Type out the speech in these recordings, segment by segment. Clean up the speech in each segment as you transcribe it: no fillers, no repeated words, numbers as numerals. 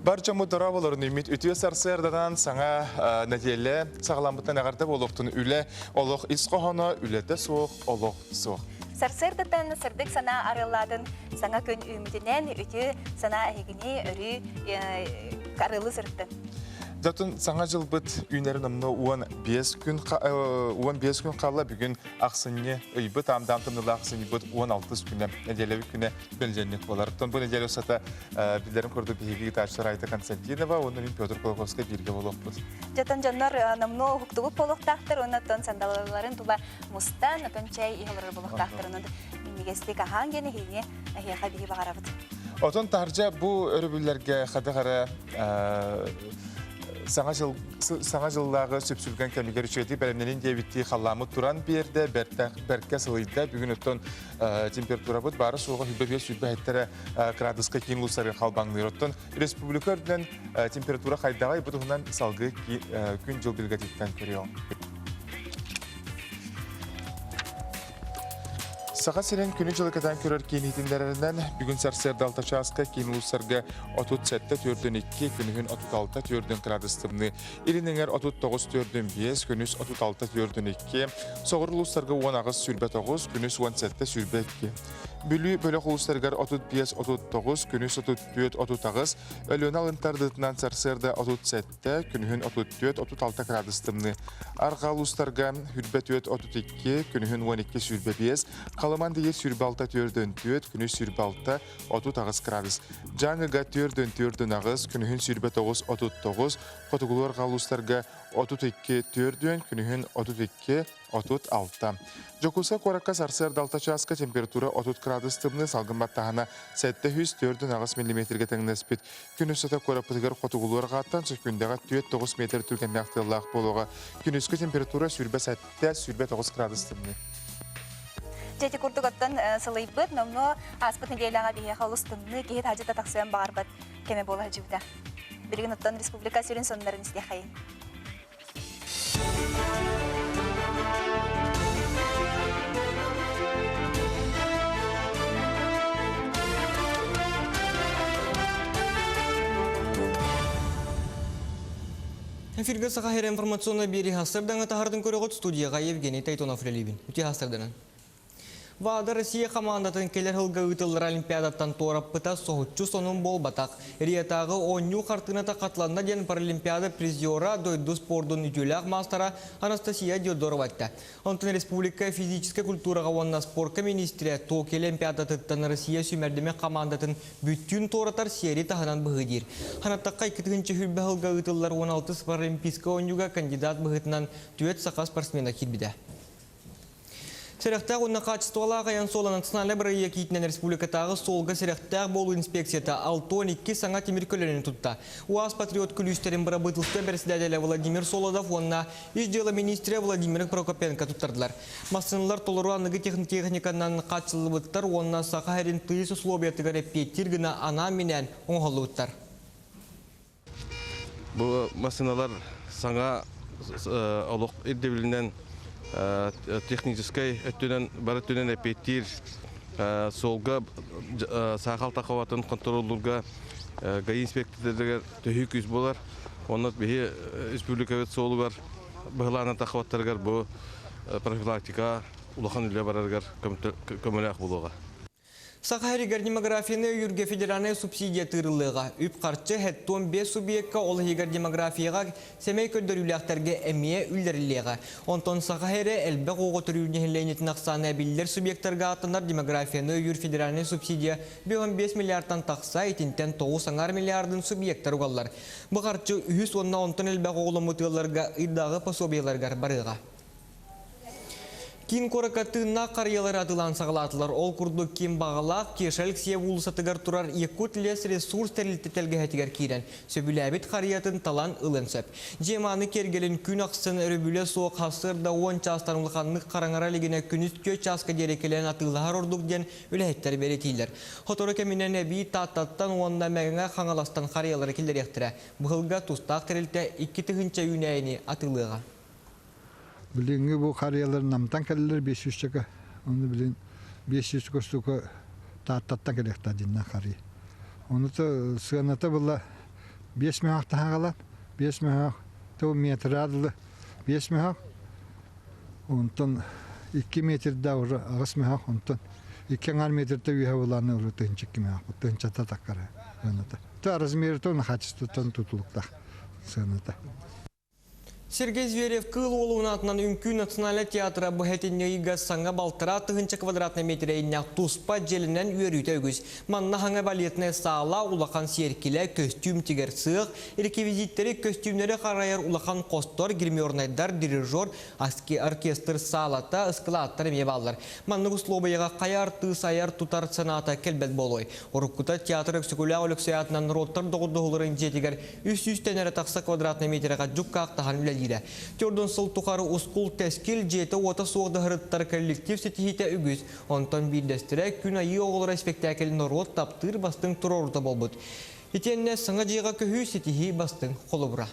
Бар дьоммут дорооболорун үүммүт үтүө сарсыарданан саҥа нэдиэлэ саҕаламмытынан эҕэрдэ буолуохтун үлэ олох ис хоһооно үлэтэ суох олох суох. Сарсыардаттан сырдык санаа арыаллаатын саҥа күн үүммүтүнэн үтүө санаа эһигини өрүү арыаллыы сырыттын. Дьотун саҥа дьылбыт үүнэрин онно 15 күн 15 күн хаалла бүгүн ахсынньы ыйбыт аамдаам тымныылаах ахсынньыбыт 16 күнэ нэдиэлэбит күнэ бэлдьэнник буолар. Оттон бу нэдиэлэ устата биллэрин курдук биһиги ыытааччылар Айта Константинова уонна мин Петр Кулаковскай бииргэ буолуохпут. Дьотон дьоннор номнуо уһуктубут буолуохтаахтар уонна оттон сандалыларын тула мустан, отон чэй иһэ олорор буолуохтаахтар. Онон минньигэстик аһаан диэн эһиини эһиэхэ биһи баҕарабыт. Отон таһырдьа бу өрөбүллэргэ хадах эрэ саҥа жыл саҥа дьыллааҕы сүпсүлгэн кэмигэр үчүгэйдик бэлэмнэнин диэбиттии халлааммыт туран биэрдэ, бэркэ сылыйда. Бүгүн оттон температурабыт баара суоҕа 25-сүүрбэ хэттэрэ градуска киин улуустарга халбаҥныыр. Оттон республика үрдүнэн температура хайдаҕай бу туһунан салгыы күн-дьыл билгэтиттэн көрүөҕүҥ. Саха сирин күнү-дьылы кэтээн көрөр киин иһитиннэрэринэн, бүгүн сарсыарда 6 чааска киин улуустарга 37 төрдүн 2, күнүһүн 36 төрдүн градус тымныы, илин эҥэр 39 төрдүн 5, күнүс 36 төрдүн 2, соҕуруу улуустарга 18 29, күнүс 17 22. Бүлүү бөлөх улуустарыгар 35 39, күнүс 34 38, Өлүөнэ алын тардыытынан сарсыарда 37 күнүһүн 34-36 градус тымныы. Арҕаа улуустарга 24-32, күнүһүн 12-25, Халыман диги 26-44, күнүс 26-38 градус. Дьааҥыга 4-4-8, күнүһүн 29-39, хотугулуу арҕаа улуустарга 32-4, күнүһүн 32 36. Дьокуускай куоракка сарсыарда 6 чааска температура 30 градус тымныы, салгын баттаһына 704,8 миллиметргэ тэҥнэспит. Күн устата куораппытыгар хотугулуу арҕааттан сөкүүндэҕэ 4-9 метр түргэннээх тыаллаах буолуоҕа. Күнүскү температура 27-29 градус тымныы. Дьэ ити курдук оттон сылыйбыт, номнуо ааспыт нэдиэлэҕэ биһиэхэ олус тымныы, киһи таһдьа тахсыан баҕарбат кэмэ буола сылдьыбыта. Билигин оттон республика сүрүн сонуннарын истиэхэйин. Эфиргэ Саха Сирэ информационнай биэрии хастардаҥа таһардын көрөҕүт студияҕа Евгений Тайтонов үлэлиибин. Үтүө хастарданан. ВАДА Россия хамаандатын кэлэр сылга ыытыллар Олимпиадаттан туораппыта соһуччу сонун буолбатах. Риотааҕы оонньуу хартыыната хатыланна диэн Паралимпиада призера, дойду спордун үтүөлээх маастара Анастасия Диодорова эттэ. Онтон республика физическэй культураҕа уонна спорка министрэ Токио Олимпиадатыттан Россия сүүмэрдэммит хамаандатын бүттүүн туоратар сиэри таһынан быһыы диир. Ханаттахха 2 сүүрбэ сылга ыытыллар 16 паралимпийскай оонньууга кандидат быһыытынан түөрт саха спортсмена киирбитэ. Сэрэхтээх уонна хаачыстыбалаах айан суола национальнай бырайыак иитинэн республикатааҕы суолга сэрэхтээх буолуу инспекцията 62 саҥа тимир көлөнү тутта. УАЗ Патриот күлүүстэрин бырабыыталыстыба бэрэссэдээтэлэ Владимир Солодов уонна Ис дьыала министрэ Владимир Прокопенко туттардылар. Массыыналар толору аныгы техниканан хааччыллыбыттар уонна Саха сирин тыйыс условиятыгар эппиэттиир гына анаан-минээн оҥоһуллубуттар. Бу массыыналар саҥа олох ирдэбилинэн техническэй өттүнэн бары өттүнэн эппиэттиир суолга саахал тахабатын хонтуруоллуурга ГАИ инспектордарыгар төһүү күүс буолар. Онно биһи республикабыт суолугар быһылаана тахабаттарыгар бу профилактика улахан үлэ барарыгар көмөлөөх буолуоҕа. Саха сиригэр демографияны өйүүргэ федеральнай субсидия тыырыллыаҕа. Үп-харчы 75 субъекка, ол иһигэр демографияҕа сэмэй көрдөрүүлээхтэргэ эмиэ үллэриллиэҕэ. Онтон Саха сирэ элбэх оҕо төрүүр нэһилиэнньэтин ахсаана эбиллэр субъектарга ааттанар демографияны өйүүр федеральнай субсидия 5 миллиардтан тахса, итинтэн 9 аҥаар миллиардын субъектар угаллар. Бу харчы үһүс уонна онтон элбэх оҕоломмут ыалларга ыйдааҕы пособиеларыгар барыаҕа. Киин куоракка тыыннаах харыйалары атыылаан саҕалаатылар. Ол курдук ким баҕалаах Кеша Алексеев уулуссатыгар турар Якут лес ресурс тэрилтэ тэлгэһэтигэр киирэн, сөбүлээбит харыйатын талан ылыан сөп. Дьиэ мааны киэргэлин күн ахсын өрөбүлэ суох сарсыарда 10 чаастан улаханнык хараҥара илигинэ күнүс 4 чааска диэри кэлэн атыылаһар ордук диэн үлэһиттэр бэлиэтииллэр. Сотору кэминэн эбии Тааттаттан уонна Мэҥэ Хаҥаластан харыйалары киллэриэхтэрэ. Быһылга тустаах тэрилтэ 2000 үүнээйини атыылыаҕа. Билиҥҥи бу харыйалар Намтан кэллилэр 500 чөкө. Ону билин 500 костука Тааттаттан кэлиэхтээх дьиннээх харыйа. Ону то сыаната была 5 мөһөх таһаҕалан, 5 мөһөх тыл метра дылы 5 мөһөх, онтон 2 метрда уже 8 мөһөх, онтон 2 аҥар метрда үөһэ булааны уже тыһынча 2 мөһөх, тыһынчата таккара сыаната. То размеритон качествотон тутулуктах сыаната. Сергей Зверев Кыыл Уолун аатынан Үҥкүү национальнай театра бу этинньигэ саҥа балтараа тыһыынча квадратный метрэ туспа дьиэлэнэн үөрүүтэ үгүс. Манна хаҥа балетнай саала, улахан сиэркилэ, көстүүм тигэр сыах, реквизиттэри, көстүүмнэри харайар улахан хостор, гримернайдар, дирижер, оркестр саалата, ыскылааттар эмиэ бааллар. Маннык услуобуйаҕа хайа артыыс айар тутар санаата кэлбэт буолуой. Уруккута театр Өксөкүлээх Өлөксөй аатынан норуоттар доҕордоһууларын дьиэтигэр 300-тэн эрэ тахса квадратный метрэҕэ дьуккаахтаһан үлэлиирэ. Төрдүн сыл тухары ускул-тэскил дьиэтэ-уота суох даһырыттар коллектив ситиһиитэ үгүс. Онтон биирдэстэрэ Күн Айыы оҕолоро испэктээкил норуот таптыыр бастыҥ туруорута буолбут. Итиэннэ саҥа дьиэҕэ көһүү ситиһии бастыҥ холобура.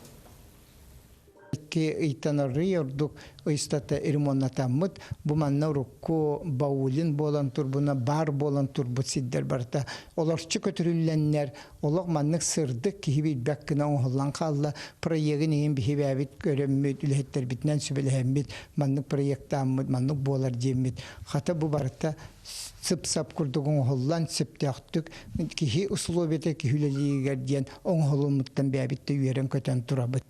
Икки ыйтан арыый ордук ыйстата ремоннатаммыт. Бу манна урукку Баулин буолан турбуна баар буолан турбут сирдэр барыта олорчу көтүрүллэннэр олох маннык сырдык киһи билбэт гына оҥоһуллан хаалла. Проегын иһин биһи көрөммүт, үлэһиттэрбитинэн сүбэлэһэммит, маннык проектааммыт, маннык буолар диэммит. Хата бу барыта сып-сап курдук оҥоһуллан, сөптөөхтүк киһи условията киһи үлэлииригэр диэн оҥоһулуммуттан бэйэбит да үөрэн-көтөн турабыт.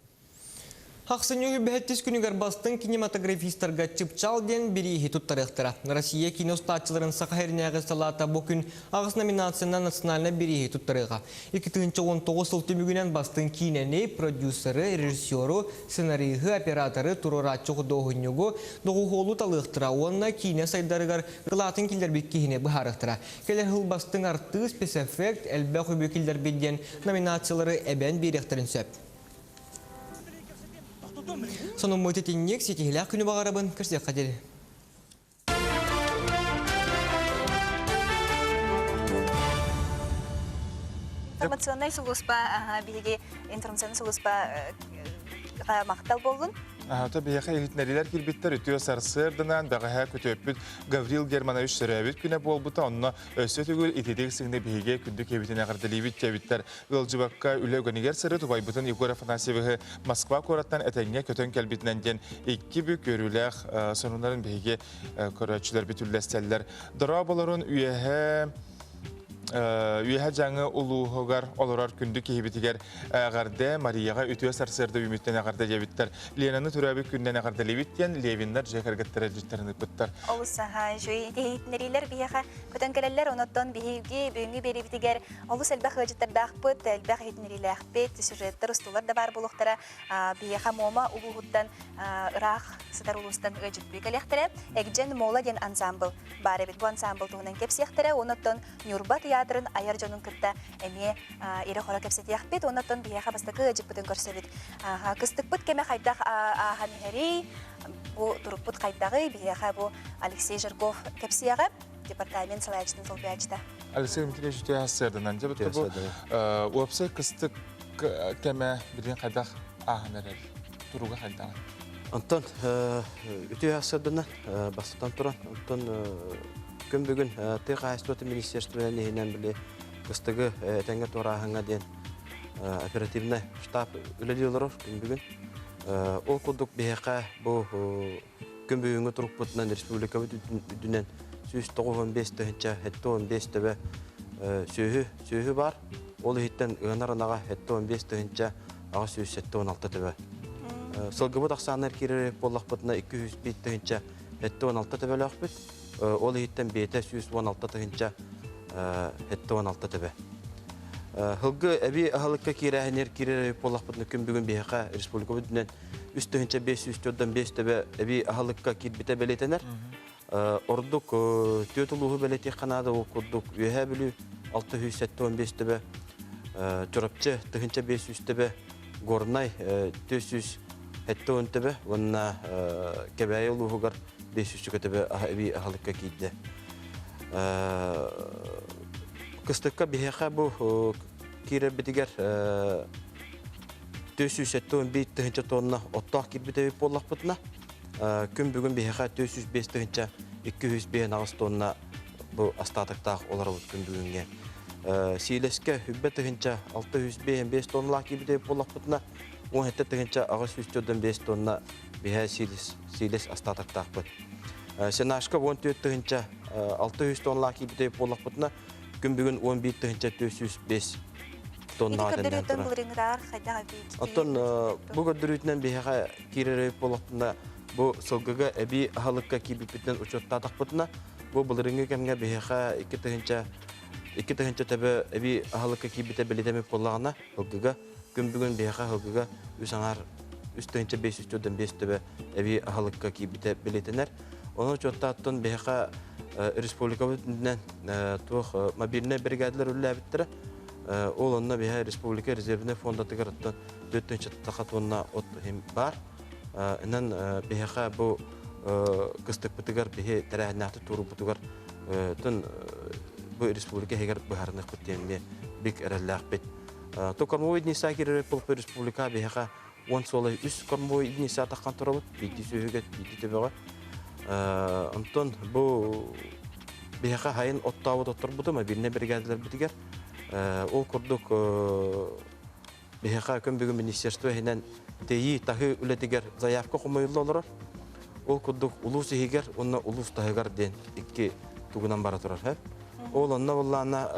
Ахсынньы бэһэттис күнүгэр бастыҥ кинематографистарга Чыпчаал диэн бирииһи туттарыахтара. Россия кино устааччыларын Саха сиринээҕи салаата бу күн аҕыс номинациянан национальнай бирииһи туттарыаҕа. 2019 сыл түмүгүнэн бастыҥ киинэни, продюсеры, режиссеру, сценариһы, операторы, туруорааччы худуоһунньугу, доҕуһуолу талыахтара уонна киинэ сайдарыгар кылаатын киллэрбит киһини быһаарыахтара. Кэлэр сыл бастыҥ артыыс, спецэффект, элбэх үбү киллэрбит диэн номинациялары эбэн биэриэхтэрин сөп. Сонуммут итинник ситиһилээх күнү баҕарабын көрсүөххэ диэри. Информационнай сулууспа биһиги информационнай сулууспа махтал буоллун. Ата биһиэхэ иһитиннэриилэр киирбиттэр үтүө сарсыарданан бэҕэһээ күтүөппүт Гаврил Германович төрөөбүт күнэ буолбута онно өссө төгүл ититик сыҥны биһиги күндү киһибитин эҕэрдэлиибит диэбиттэр ыалдьыбакка үлэ үгэнигэр сырыт убайбытын Егор Афанасьевиһы Москва куораттан этэҥҥэ көтөн кэлбитинэн диэн икки бүк үөрүүлээх сонуннарын биһиги көрөөччүлэрбит үллэстэллэр. Дорооболорун үөһэ Үөһэ Дьаҥы улууһугар олорор күндү киһибитигэр эҕэрдэ Марияҕа үтүө сарсыарда үүмүттэн эҕэрдэ диэбиттэр. Ленаны төрөөбүт күнүнэн эҕэрдэлиибит диэн Левиннар дьиэ кэргэттэрэ илдьиттэрин ыыппыттар. Олус саха үчүгэй иһитиннэриилэр биһиэхэ көтөн кэлэллэр. Онон биһиги бүгүҥҥү биэриибитигэр Олус элбэх ыалдьыттардаахпыт, элбэх иһитиннэриилээхпит, сюжеттар, устуулар да баар буолуохтара. Биһиэхэ Муома улууһуттан ыраах сытар улуустан ыалдьыттыы кэлиэхтэрэ. Эгдьэн Мола диэн ансаамбыл баар эбит. Бу ансаамбыл туһунан кэпсиэхтэрэ. Онон Ньурба тыйаатырын айар дьонун кытта эмиэ ирэ-хоро кэпсэтиэхпит. Онон биһиэхэ бастакы ыалдьыппытын көрсөбүт. Кыстыкпыт кэмэ хайдах ааһан иһэрий, бу турукпут хайдаҕый, биһиэхэ бу Алексей Жирков кэпсиэҕэ. Департамент салайааччытын солбуйааччыта. Алексей Дмитриевич үтүө сарсыарданан дьэ бу уопсай кыстык кэмэ билигин хайдах ааһан эрэр туруга хайдаҕый? Онтон үтүө сарсыарданан бастатан туран онтон күн бүгүн тыа хаһаайыстыбатын министерствотын иһинэн били кыстыгы этэҥҥэ туорааһыҥҥа диэн оперативнай штаб үлэлии олорор күн бүгүн. Ол курдук биһиэхэ бу Күн бүгүҥҥү турукпутунан республикабыт үрдүнэн 195 тыһыынча 75 төбө сүөһү сүөһү баар. Ол иһиттэн ыанар ынаҕа 75 тыһыынча 876 төбө. Сылгыбыт ахсааныгар киирэр буоллахпытына 201 тыһыынча 76 төбөлөөхпүт. Ол иһиттэн биэтэ 116 тыһыынча 76 төбө. Сылгы эбии аһылыкка киирээһинигэр киирэр буоллахпытына күн бүгүн биһиэхэ республикабыт үрдүнэн 3505 төбө эбии аһылыкка киирбитэ бэлиэтэнэр. Ордук түөрт улууһу бэлиэтиэххэ наада ол курдук Үөһээ Бүлүү 675 төбө, Чурапчы 1500 төбө, Горнай 470 төбө уонна Кэбээйи улууһугар 500 төбө эбии аһылыкка киирдэ. Кыстыкка биһиэхэ бу киирэрбитигэр 471 тыһыынча тонна оттоох киирбит эбит буоллахпытына, күн бүгүн биһиэхэ 405 тыһыынча 258 тонна бу остатоктаах олоробут күн бүгүҥҥэ. Сиилэскэ хүббэ тыһынча 655 тонналаах киирбит буоллахпытына, 17 тыһынча 845 тонна биһэ сиилэс, сиилэс астаатахтаахпыт. Сенажка 14 тыһынча 600 тонналаах киирбит буоллахпытына, күн бүгүн 11 тыһынча 405 тоннаҕа тэннээн турар. Оттон бу көрдөрүүтүнэн биһиэхэ киирэр буоллахпытына, бу сылгыга эбии аһылыкка киирбиппитинэн учуоттаатахпытына, бу былырыыҥҥы кэмҥэ биһиэхэ 2 2000 төбө эбии аһылыкка киирбитэ бэлиэтэммит буоллаҕына, ылгыга күн бүгүн биһиэхэ аһылгыга үс аҥаар 3545 төбө эбии аһылыкка киирбитэ бэлиэтэнэр. Ону учуоттааттан биһиэхэ республикабыт үрдүнэн туох мобильнай бригадалар үлэлээбиттэрэ. Ол онно биһэ республика резервнэй фондатыгар оттон 4 тахха тонна от баар. Инэн биһиэхэ бу кыстыкпытыгар биһи тэрээһиннээхтик туурбутугар тун бу республика иһигэр быһаарыныахпыт диэн бик эрэллээхпит. То кормовой единица киирэр республика биһиэхэ 10 суолай үс кормовой единица таххан турабыт, биирдии сүөһүгэ, биирдии төбөҕө. Онтон бу биһиэхэ хайын оттообут отторбуту мобильнай бригадаларбытыгар ол курдук биһиэхэ күн бүгүн министерство иһинэн тэйии таһыы үлэтигэр заявка хомуйулла олорор. Ол курдук улуус иһигэр уонна улуус таһыгар диэн икки тугунан бара турар. Ол онно буллаана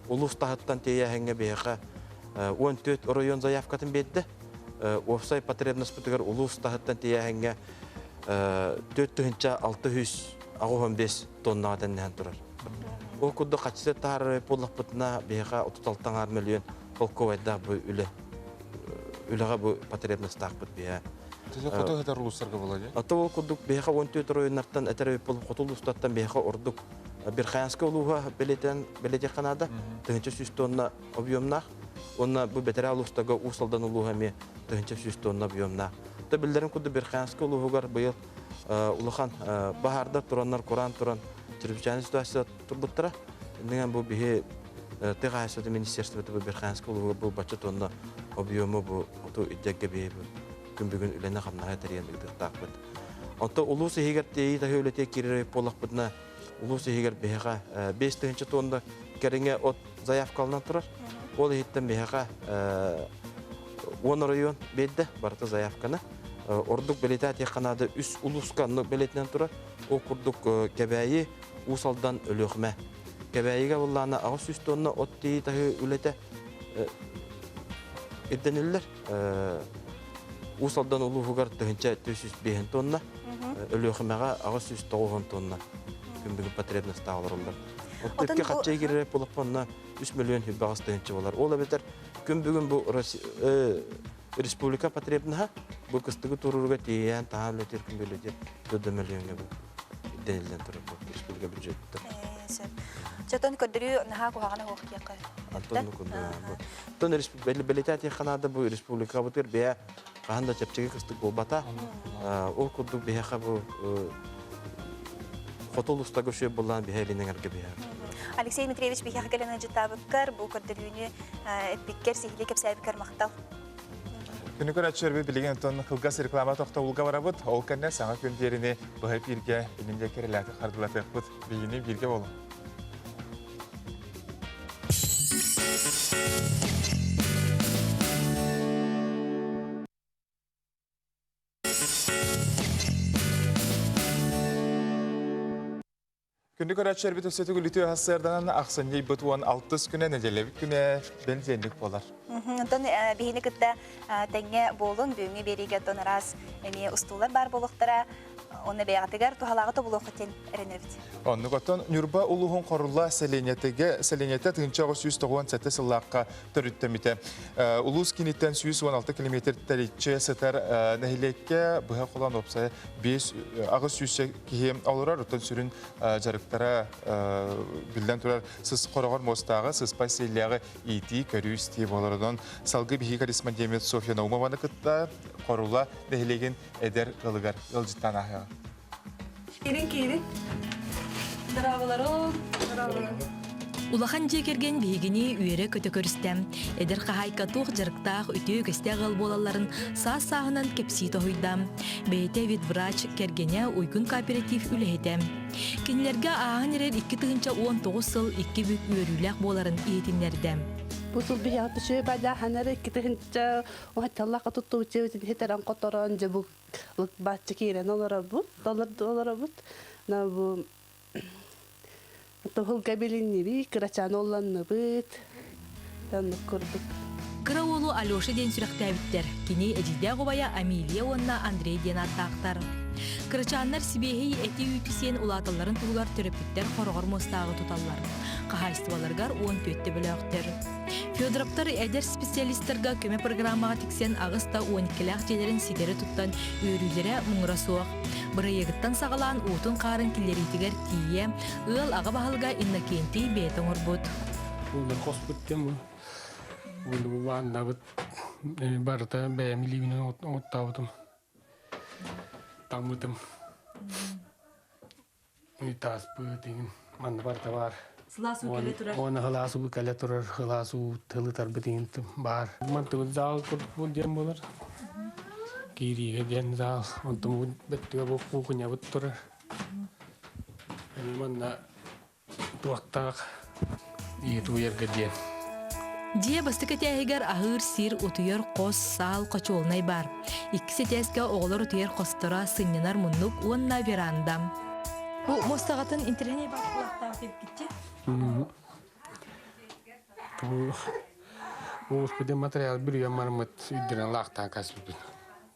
улуус таһыттан тиэйээһиҥҥэ биһиэхэ 14 оройуон заявкатын биэрдэ. Уопсай потребностьпытыгар улуус таһыттан тиэйээһиҥҥэ 4685 тоннаҕа тэннэһэн турар. Ол курдук хаччы таһаарар буоллахпытына биһиэхэ 36 мөлүйүөн холкуобайдаах бу үлэ үлэҕэ бу потребностаахпыт биһэ. Хоту сытар улуустарга буолар дии? Ата ол курдук биһиэхэ 14 оройуоннартан этэр эбит хоту улуустартан биһиэхэ ордук Верхоянскай улууһа бэлиэтэн бэлиэтиэххэ наада. 1100 тонна объемнаах. Уонна бу бэтэрээ улуустарга Уус Алдан улууһа эмиэ 1100 тонна объемнаах. То биллэрин курдук Верхоянскай улууһугар быйыл улахан баһаардар тураннар, кураан туран чрезвычайная ситуация турбуттара. Иннигэн бу биһи тыа хаһаайыстыбатын министерствота бу Верхоянскай улууһугар бу бачча тонна объему бу оту иддэргэ биһи күн бүгүн үлэни-хамнаһы тэрийэн ыытыахтаахпыт. Онтон улуус иһигэр тиэйии таһыы үлэтигэр киирэр буоллахпытына, улуус иһигэр биһиэхэ 5000 тонна кэриҥэ от заявкаланан турар. Ол иһиттэн биһиэхэ 10 оройуон биэрдэ барыта заявканы. Ордук бэлиэтээтиэххэ наада үс улууска оннук бэлиэтинэн турар. Ол курдук Кэбээйи, Уус Алдан, Өлүөхүмэ. Кэбээйигэ буллаана 800 тонна от тиэйии таһыы үлэтэ ирдэниллэр. Уус Алдан улууһугар 1405 тонна, Өлүөхүмэҕэ 890 тонна күн бүгүн потребностаах олороллор. Оттон хачча киирэр буоллахпына 3 миллион хүббэҕис тыһыынча болар. Ол эбэтэр күн бүгүн бу республика потребноһа бу кыстыгы туруруга тиийэн таһаа үлэтир күн үлэтир 4 миллионга бу ирдэниллэн турар бу республика бюджеттан. Сөп. Чотон көрдөрүү наһаа куһаҕана суох диэххэ. Антон бэлиэтээтиэххэ наада бу республикабытыгар бэйэ хаһан да чэпчэки кыстык буолбата. Ол курдук биһиэхэ бу хоту улуустарга үчүгэй буоллаан биһэ илин эҥэргэ биһэ. Алексей Дмитриевич биһиэхэ кэлэн ыалдьыттаабыккар, бу көрдөрүүнү эппиккэр, сиһилии кэпсээбиккэр махтал. Күнү көрөөччүлэрбит билигин онтон кылгас реклама тохтобулга барабыт. Ол кэннэ саҥа күн диэrini быһа эпииргэ иннин диэки эрэлээхтик хардылатыахпыт. Биһигини бииргэ буолуҥ. Күндү көрөөччүлэрбит өссө төгүл үтүө сарсыарданан ахсынньы ыйбыт 16 күнэ нэдиэлэбит күнэ бэнсиэнник буолар. Онтон биһини кытта тэҥҥэ буолуҥ бүгүҥҥү биэриигэ оттон араас эмиэ устуулар баар буолуохтара. Онно бэйэҕитигэр туһалааҕы тобулуоххут диэн эрэнэбит. Оннук оттон Ньурба улууһун Хорула сэлиэнньэтигэ сэлиэнньэтэ 1997 сыллаахха төрүттэммитэ. Улуус кииниттэн 116 километр тэриччи сытар нэһилиэккэ быһа холоон уопсайа 5 800 киһи олорор. Оттон сүрүн дьарыктара биллэн турар сыс хороҕор муостааҕы, сыспай сиэллээҕи иитии, көрүү-истии буолар. Онон салгыы биһиги корреспондент Софья Наумованы кытта Хорула нэһилиэгин эдэр ыалыгар ыалдьыттаан ааһыаҕа. Киирин киирин. Здраволарым. Здраволарым. Улахан дьиэ кэргэн биһигини үөрэ-көтө көрүстэ. Эдэр хаһаайка туох дьарыктаах, үтүө үгэстээх ыал буолалларын саас-сааһынан кэпсии тоһуйда. Бэйэтэ ветврач, кэргэнэ Уйгун кооператив үлэһитэ. Кинилэргэ ааһан эрэр 2019 сыл икки бүк үөрүүлээх буоларын иһитиннэрдэ. Бу сыл биһиэхэ үчүгэй бадааһанары 2000 уһатталлаахха туттубут дьиэбитин хитэрэн-хоторон дьэ бу бааччы киирэн олоробут, олоробут. На бу Туһулга билиннибит, кырачаан уолланныбыт. Оннук курдук. Кыра уолу Алеша диэн сүрэхтээбиттэр. Кини эдьиийдээх убайа Амилия уонна Андрей диэн ааттаахтар. Кырачааннар сибиэһэй эти-үүтү сиэн улааталларын туһугар төрөппүттэр хороҕор муостааҕы туталлар. Хаһаайыстыбаларыгар 14 төбөлөөхтөр. Федоровтар эдэр специалистарга көмө программаҕа тиксэн аҕыс да уон иккилээх дьиэлэрин ситэри туттан үөрүүлэрэ муҥура суох. Бырайыагыттан саҕалаан уутун-хаарын киллэриитигэр тиийэ, ыал аҕа баһылыга Иннокентий бэйэтэ оҥорбут. Уоллар хоспут диэн бу. Уолу бааннабыт барыта бэйэм илиибинэн оттообутум. Таҥмытым. Тааспыт иҥин манна барыта баар. Сылаас уу кэлэ турар. Уонна сылаас уу кэлэ турар, сылаас уу тылытарбыт иҥин баар. Мантыбыт зал курдук диэн буолар. Киириигэ диэн зал. Онтон бөттүгэ бу кухнябыт турар. Манна туохтаах иһит диэн. Дьиэ бастакы этээһигэр аһыыр сир, утуйар хос, саал, хочуолунай баар. Иккис этээскэ оҕолор утуйар хосторо, сынньанар муннук уонна веранда. Бу муостаҕатын интэриэһинэй баалаахтаах эбиккитчи? Бу мууспутун материал бүрүйэн барыммыт үрдүнэн лаахтаан каспыппыт.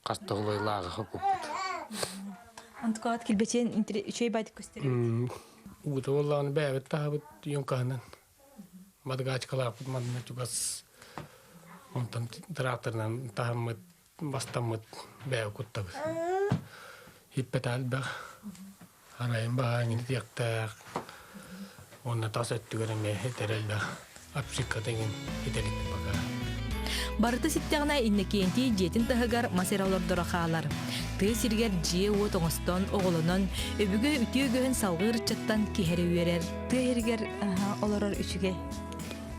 Хас тоҕулай лааҕы хоппуппут. Онтукаҕыт килбэчиэн үчүгэй баайдык көстөр эбит. Уута буоллаҕына бэйэбит таһабыт юҥкаһынан. Мадгачкалаахпыт манна чугас онтон тракторынан таһаммыт бастаммыт бэйэ куттабыт. Хиппэтэ элбэх. Арайын баһаан итиэхтээх. Уонна тас өттүгэр эмиэ этэр элбэх. Апсикка тэҥин итэлик пока. Барыта ситтэҕинэ Иннокентий дьиэтин таһыгар мас эрэ олордоро хаалар. Тыа сиригэр дьиэ-уот оҥостон, оҕолонон, өбүгэ үтүө үгэһин салҕыыр ыччаттан киһи эрэ үөрэр. Тыа сиригэр олорор үчүгэй.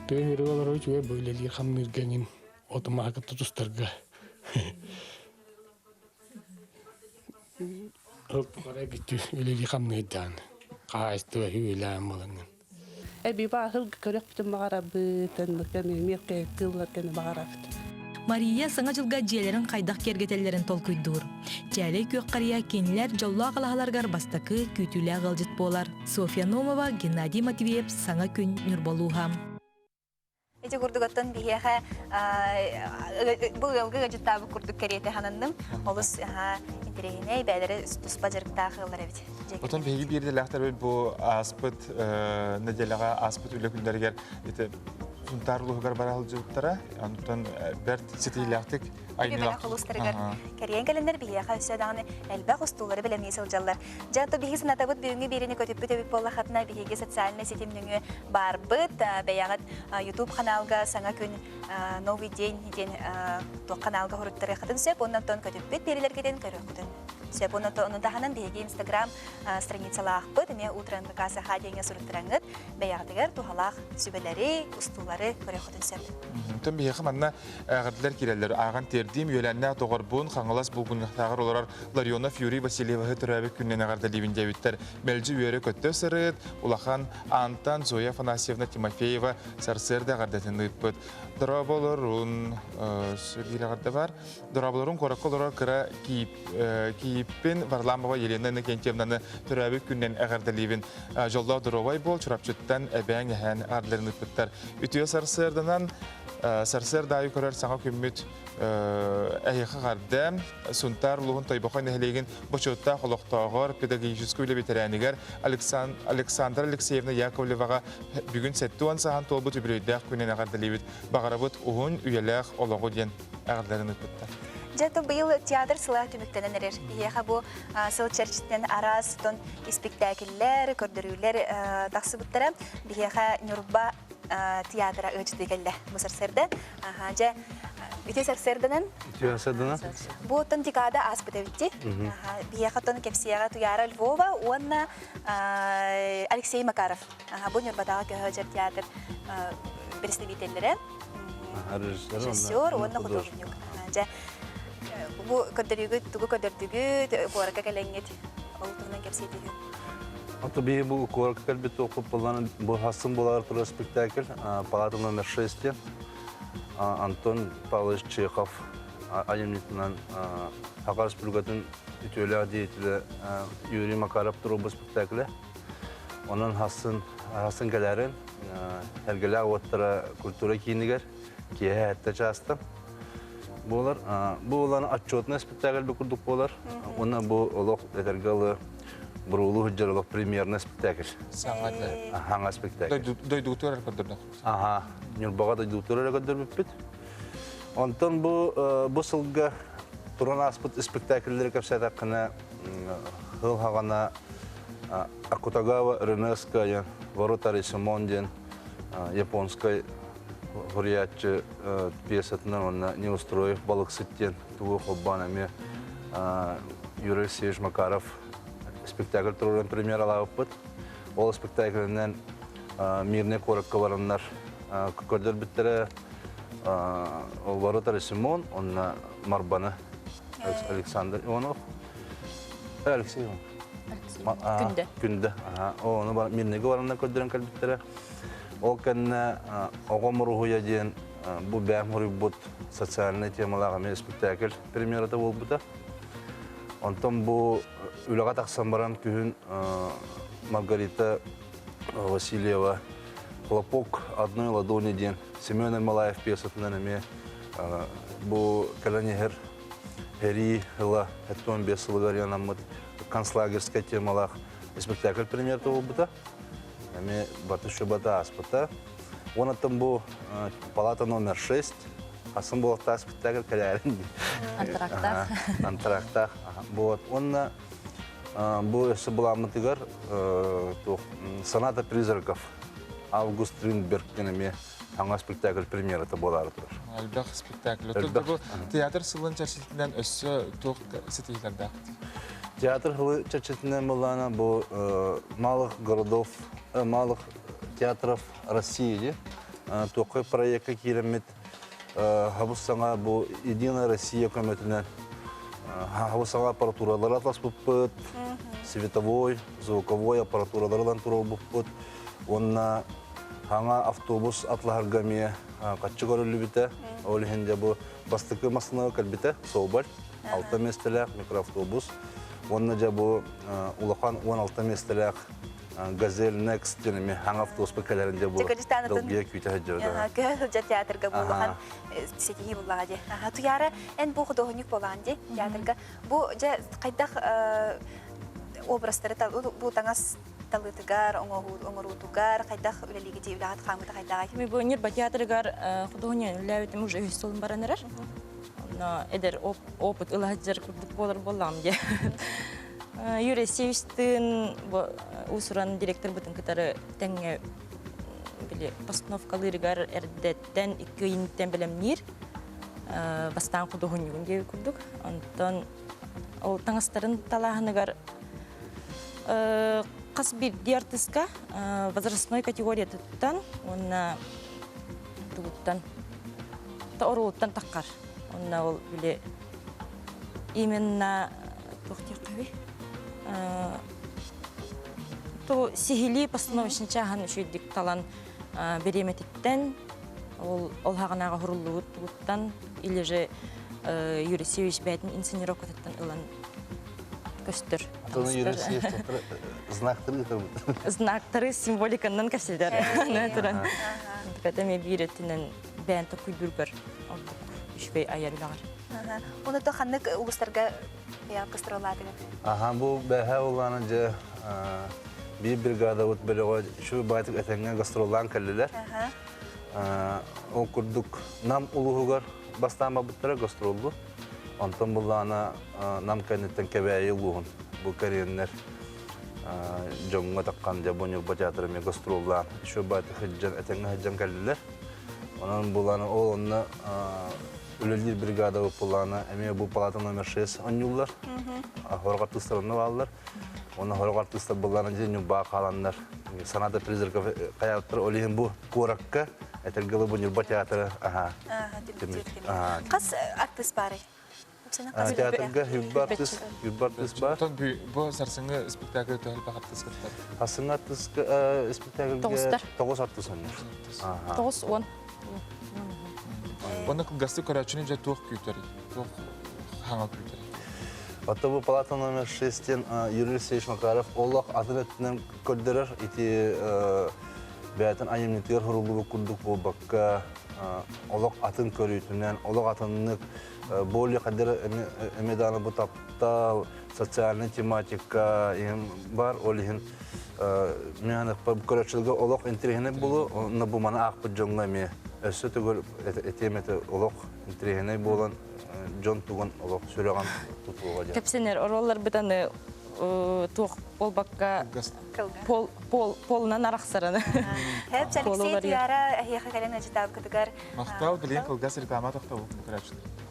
Тыа сиригэр олорор үчүгэй бу үлэлиир хамныырга эҥин оту-маһы кытта тустарга. Үлэлии хамныырдаан хаһаайыстыба үһү-үлээн буоланнын. Эби баахыл көрөхпүтүн баҕарабыт, миэхэ кыылларганы баҕарабыт. Мария Саҥа дьылга дьиэлэрин хайдах киэргэтэллэрин толкуйдуур. Чээлэй күөх харыйа кинилэр дьоллоох алаһаларыгар бастакы күүтүүлээх ыалдьыт буолар. Софья Номова, Геннадий Матвеев Саҥа күн Ньурбалууһа. Ити курдук оттон биһиэхэ бу ыалга ыалдьыттаабыт курдук кэриэтэ сананным. Олус интэриэһинэй, бэйэлэрэ туспа дьарыктаах ыаллар эбит. Отон биһиги биирдэлээхтэрбит бу ааспыт нэдиэлэҕэ ааспыт үлэ күннэригэр ити Сунтаар улууһугар бара сылдьыбыттара. Онтон бэрт ситиһиилээхтик Бэлэх улуустарыгар кэрийэн кэлэннэр биһиэхэ өссө даҕаны элбэх устуулары бэлэмнии сылдьаллар. Дьэ, то биһиги санатабыт бүгүҥҥү биэриини көтүппүт эбит буоллаххытына, биһиги социальнай ситим нөҥүө баарбыт. Бэйэҕит YouTube ханаалга Саҥа күн Новый день диэн туох ханаалга хоруттарыаххытын сөп, оннон көтүппүт биэрилэргитин көрүөххүтүн сөп. Онон ону таһынан биһиги Instagram страницалаахпыт, эмиэ Утро НВК Саха диэҥҥэ суруттараҥҥыт бэйэҕитигэр туһалаах сүбэлэри, устуулары көрүөххүтүн сөп. Онтон биһиэхэ манна Эҕэрдэлэр киирэллэр. Ааҕан тиэрдиим, үөлээннээх доҕорбун, Хаҥалас булгунньахтааҕар олорор Ларионов Юрий Васильевиһы төрөөбүт күнүнэн эҕэрдэлиибин диэбиттэр. Мэлдьи үөрэ-көттө сырыт, улахан Аантан Зоя Афанасьевна Тимофеева сарсыарда эҕэрдэтин ыыппыт. Дорооболорун, биир эҕэрдэ бар. Дорооболорун куоракка олорор кыра кийииппин Варламова Елена Иннокентьевнаны төрөөбүт күнүнэн эҕэрдэлиибин. Дьоллоох доруобай буол, Чурапчыттан эбээҥ эһээн эҕэрдэлэрин ыыппыттар. Үтүө сарсыарданан Сарсыарда аайы көрөр саҥа күммүт эһиэхэ эҕэрдэ. Сунтаар улууһун Тойбохой нэһилиэгин бочуоттаах олохтооҕор, педагогическай үлэ бэтэрээнигэр Александра Алексеевна Яковлеваҕа бүгүн 70 сааһын туолбут үбүлүөйдээх күнүн эҕэрдэлиибит. Баҕарабыт уһун, үйэлээх олоҕу диэн эҕэрдэлэрин ыыппыттар. Дьэ, быйыл театр сыла түмүктэнэн эрэр. Биһиэхэ бу сыл чэрчитинэн араас испиктээкиллэр, көрдөрүүлэр тахсыбыттара. Биһиэхэ Ньурба театра ыалдьытыы кэллэ бу сарсыарда. Дьэ, Үтүө сарсыарданан. Үтүө сарсыарданан. Бу оттон декада ааспыт эбитти. Биһиэхэ оттон кэпсиэҕэ Туяра Львова уонна Алексей Макаров. Бу Ньурбатааҕы көһө театр представителлэрэ. Режиссер уонна художник. Дьэ, бу көрдөрүүгүт, тугу көрдөрдүгүт, куоракка кэлэҥҥит, ол туһунан кэпсиэтигит. Ото биһи бу куоракка кэлбит туохпут буоллаҕына бу хассын буолар турар спектакль «Палата номер 6» диэн Антон Павлович Чехов айымньытынан Саха Республикатын үтүөлээх деятелэ Юрий Макаров туруорбут спектаклэ. Онон хассын хассын кэлээрин Эргэлээх уоттара культура киинигэр киэһэ сэттэ чаастан буолар. Бу улан отчетный спектакль бу курдук буолар. Уонна бу олох этэргэ ылы буруулуу сылдьар олох премьерный спектакль. Саҥа Саҥа спектакль. Дойдугутугар эрэ көрдөрдөх. Аха, Ньурбаҕа дойдугутугар эрэ көрдөрбүппүт. Онтон бу бу сылга туран ааспыт спектакльлэри кэпсээтэххинэ сыл хаҕана Акутагава Ренеская Ворота Симон диэн японскай суруйааччы пьесатынан уонна Неустроев Балыксыт диэн тугу холбоон эмиэ Юрий Алексеевич Макаров спектакль туруоран премьералаабыппыт. Ол спектаклинэн Мирный куоракка бараннар көрдөрбүттэрэ Ворота Симон уонна Марбаны Александр Иванов. Алексей Иванов. Күндэ. Күндэ. Ону Мирныйга бараннар көрдөрөн кэлбиттэрэ. Ол кэннэ оҕом уруһуйа диэн бу бэйэм суруйбут социальнай темалаах эмиэ спектакль премьерата буолбута. Онтон бу үлэҕэ тахсан баран күһүн Маргарита Васильева «Хлопок одной ладони» диэн Семен Ермолаев пьесатынан эмиэ бу кэлэн иһэр Эрии ыла 75 сылыгар анаммыт концлагерскай темалаах спектакль премьерата буолбута. Эми баты шубата ааспыта. Онон бу палата номер 6 Асан буолуохтаах спектакль кэлээрин. Антрактаах. Антрактаах. Вот. Онна бу өссө буламмытыгар Соната призраков Август Стринберг диэн эмиэ саҥа спектакль премьерата буолаары турар. Элбэх спектакль. Бу театр сылын чэрчитинэн өссө туох ситиһиилэрдээхпит? Театр сылы чэрчитинэн буоллаҕына бу малых городов, малых театров России туоххай проекка киирэммит хабыс саҥа бу Единая Россия көмөтүнэн хабыс саҥа аппаратуралары атласпыппыт, световой, звуковой аппаратуралары ылан туруорбуппут уонна Хаҥа автобус атлаһарга эмиэ хаччы көрүллүбүтэ. Ол иһин дьэ бу бастакы массыынаҕа кэлбитэ Соболь, 6 миэстэлээх микроавтобус. Уонна дьэ бу улахан 16 миэстэлээх Газель Next диэн эмиэ хаҥа автобуспа кэлэрин дьэ бу долгуйа күүтэ сылдьабыт. Көһө сылдьар театрга бу улахан ситиһии буллаҕа дии. Туйаара, эн бу худуоһунньук буолаҕын дии театрга. Бу дьэ хайдах образтары бу таҥас талыытыгар, оҥоруутугар хайдах үлэлиигитий, үлэҕит хаамыыта хайдаҕай? Ми бу Ньурба театрыгар худуоһунньугун үлэлээбитим уже үһүс сылын баран эрэр. Онно эдэр опыт ыла сылдьар курдук буолар буоллаҕым дии. Юрий Алексеевичтыын бу уус-уран директорбытын кытары тэҥҥэ били постановкалыырыгар эрдэттэн икки ыйынтан бэлэмниир. Бастаан худуоһунньугун диэби курдук. Онтон ол таҥастарын талааһыныгар Хас биирдии артыыска возрастной категориятыттан уонна тугуттан оруолуттан таххар. Онно ол били именно туох диэххэбий то сиһилии постановочный чааһын үчүгэйдик талан бириэмэтиттэн ол ол хаҕынааҕы уһуруллубут тугуттан или же Юрий Севич бэйэтин инсценировкатыттан ылан көстөр. Знактары ыытабыт. Знактары символиканнан кэпсэтэр. Туран. Кэтэ биир өттүнэн бэйэн токуйдургар ордук үчүгэй айар үлэҕэр. Оны то ханнык улустарга гастроллаатыгыт? Аха, бу бэһэ улаана дьэ биир бригадабыт бөлөҕө үчүгэй баайтык этэҥҥэ гастроллаан кэллилэр. Ол курдук Нам улууһугар бастаан барбыттара гастроллу. Онтон буллаҕына Нам кэнниттэн Кэбээйи улууһун бу кэриэннэр дьоҥҥо таххан дьэ бу Ньурба театра эмиэ гастроллаан еще баайта сылдьан этэҥҥэ сылдьан кэллилэр. Онон булан ол онно үлэлиир бригада буоллаҕына эмиэ бу палата номер 6 оонньууллар. Хорох артыыстар онно бааллар. Онно хорох артыыстар буоллаҕына дьэ Ньурбаҕа хааланнар Саната призраков хайааттар ол иһин бу куоракка этэргэ дылы бу Ньурба театра аха. Хас артыыс баарый? Театрга Юрба артыыс Юрба артыыс бар. Бу сарсыҥҥы спектакль төһө элбэх артыыс кыттар? Сарсыҥҥы артыыска спектакльга тоҕус артыыс оонньуур. 9-10. Онно кылгастык көрөөччүнү дьэ туох күүтэрий? Туох хаҥа күүтэрий? Оттон бу палата номер 6 диэн Юрий Алексеевич Макаров олох атын өттүнэн көрдөрөр. Ити бэйэтин айымньытыгар суруллубут курдук буолбакка, олох атын көрүүтүнэн, олох атыннык более хадыр эми дааны бу таптал, социальный тематика бар, ол иһин мен көрөөччүлэргэ олох интэриэһинэй буолуо, онно бу маны аахпыт дьоҥҥо эмиэ өссө төгүл этиэм этэ олох интэриэһинэй буолан дьон тугун олох сүрэҕин тутуоҕа диэн. Кэпсэнэр оруолларбыт аны туох буолбакка пол пол полунан арахсараны. Хэп Алексей Туяра эһиэхэ кэлэн ыдьытаабыкытыгар Махтал, билигин кылгас реклама тохтобул көрөөччүлэр.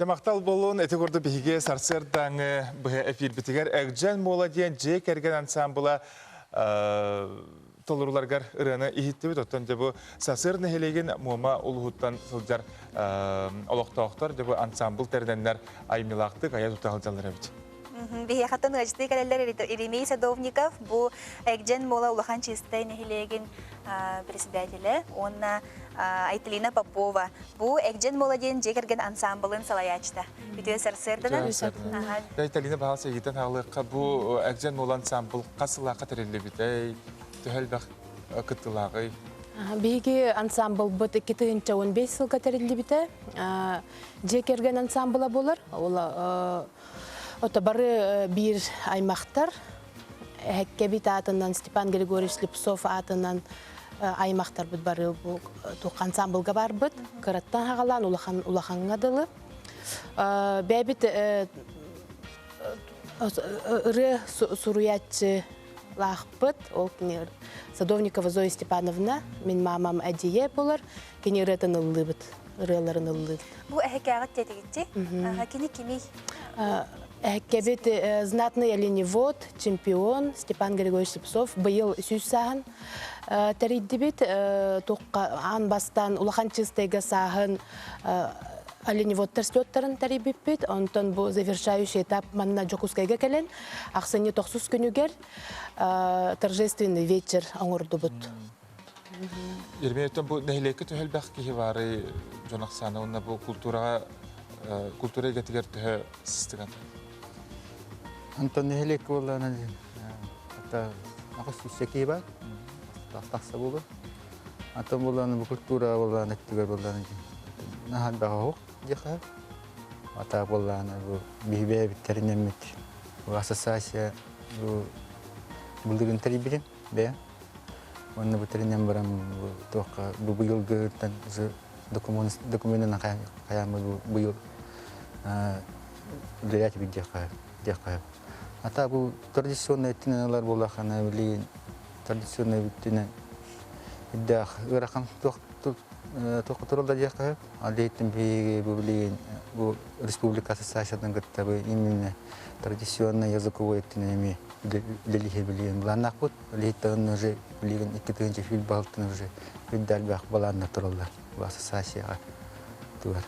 Махтал буолуун ити курдук биһиги сарсыардааҥы быһа эфирбитигэр Эгдьэн Муола диэн дьиэ кэргэн ансаамбыла толоруларгар ырыаны иһиттибит. Оттон дьэ бу Сасыр нэһилиэгин Муома улууһуттан сылдьар олохтоохтор дьэ бу ансаамбыл тэринэннэр айымньылаахтык айа тута сылдьаллар эбит. Биһиэхэттэн ыалдьытыы кэлэллэр Еремей Садовников бу Эгдьэн Муола Улахан Чистай нэһилиэгин председателэ уонна Айталина Попова бу Эгдьэн Муола диэн дьиэ кэргэн ансаамбылын салайааччыта. Үтүө сарсыарданан. Айталина баҕас эйигиттэн хаалыахха бу Эгдьэн Муола ансаамбыл хас сыллаахха тэриллибитэй, төһө элбэх кыттыылааҕый? Биһиги ансаамбылбыт 2015 сылга тэриллибитэ. Дьиэ кэргэн ансаамбыла буолар. Ол Ото бары биир аймахтар Эһэккэбит аатынан Степан Григорьевич Слепцов аатынан аймахтарбыт бары бу ансамблга барбыт. Кыраттан хагалаан улахан улахаҥҥа дылы. Бэйбит ырыа суруйааччы лаахпыт. Ол кини Садовникова Зоя Степановна, мин мамам эдьиийэ болар. Кини ырыатын ыллыыбыт, ырыаларын ыллыыбыт. Бу эһэкээҕит тиэтигитти. Кини кимий? Эһэккэбит знатный оленевод, чемпион Степан Григорьевич Слепцов быйыл сүүс сааһын тэрийдибит. Аан бастаан улахан чыстайга сааһын Оленеводтар слеттарын тэрийбиппит. Онтон бу завершающий этап манна Дьокуускайга кэлэн, ахсынньы тохсус күнүгэр торжественный вечер оҥордубут. Ермеевтен бу нэһилиэккэ төһө элбэх киһи баарый дьон ахсаана уонна бу культураҕа культура эйгэтигэр төһө сыстыган? Антон нэһилиэккэ буоллаҕына аҕыс сүүсчэ киһи баар. Тахса буолуо. Атын буоллаҕына бу культура буоллаҕына өттүгэр буоллаҕына наһаа элбэх оһох диэххэ. Ата буоллаҕына бу биһи бэйэбиттэринэммит бу ассоциация бу былырыын тэрийбитим бэйэм. Уонна бу тэринэн баран бу туохха бу быйылгыттан документ докуменынан хайааммыт бу быйыл үлэлээтибит диэххэ диэххэ. Ата бу традиционный өттүнэн ылар буоллаххына билигин традиционный өттүнэн үрдээх ыарахан туох туохха тураллар диэххэ сөп. Ол иһиттэн биһиги бу билигин бу республика ассоциациятын кытта бу именно традиционный языковой өттүнэн эмиэ үлэлиһэ билигин былааннаахпыт. Ол иһиттэн уже билигин 2 тыһыынча баһылтын уже үрдэ элбэх былааннар тураллар бу ассоциацияҕа тугар.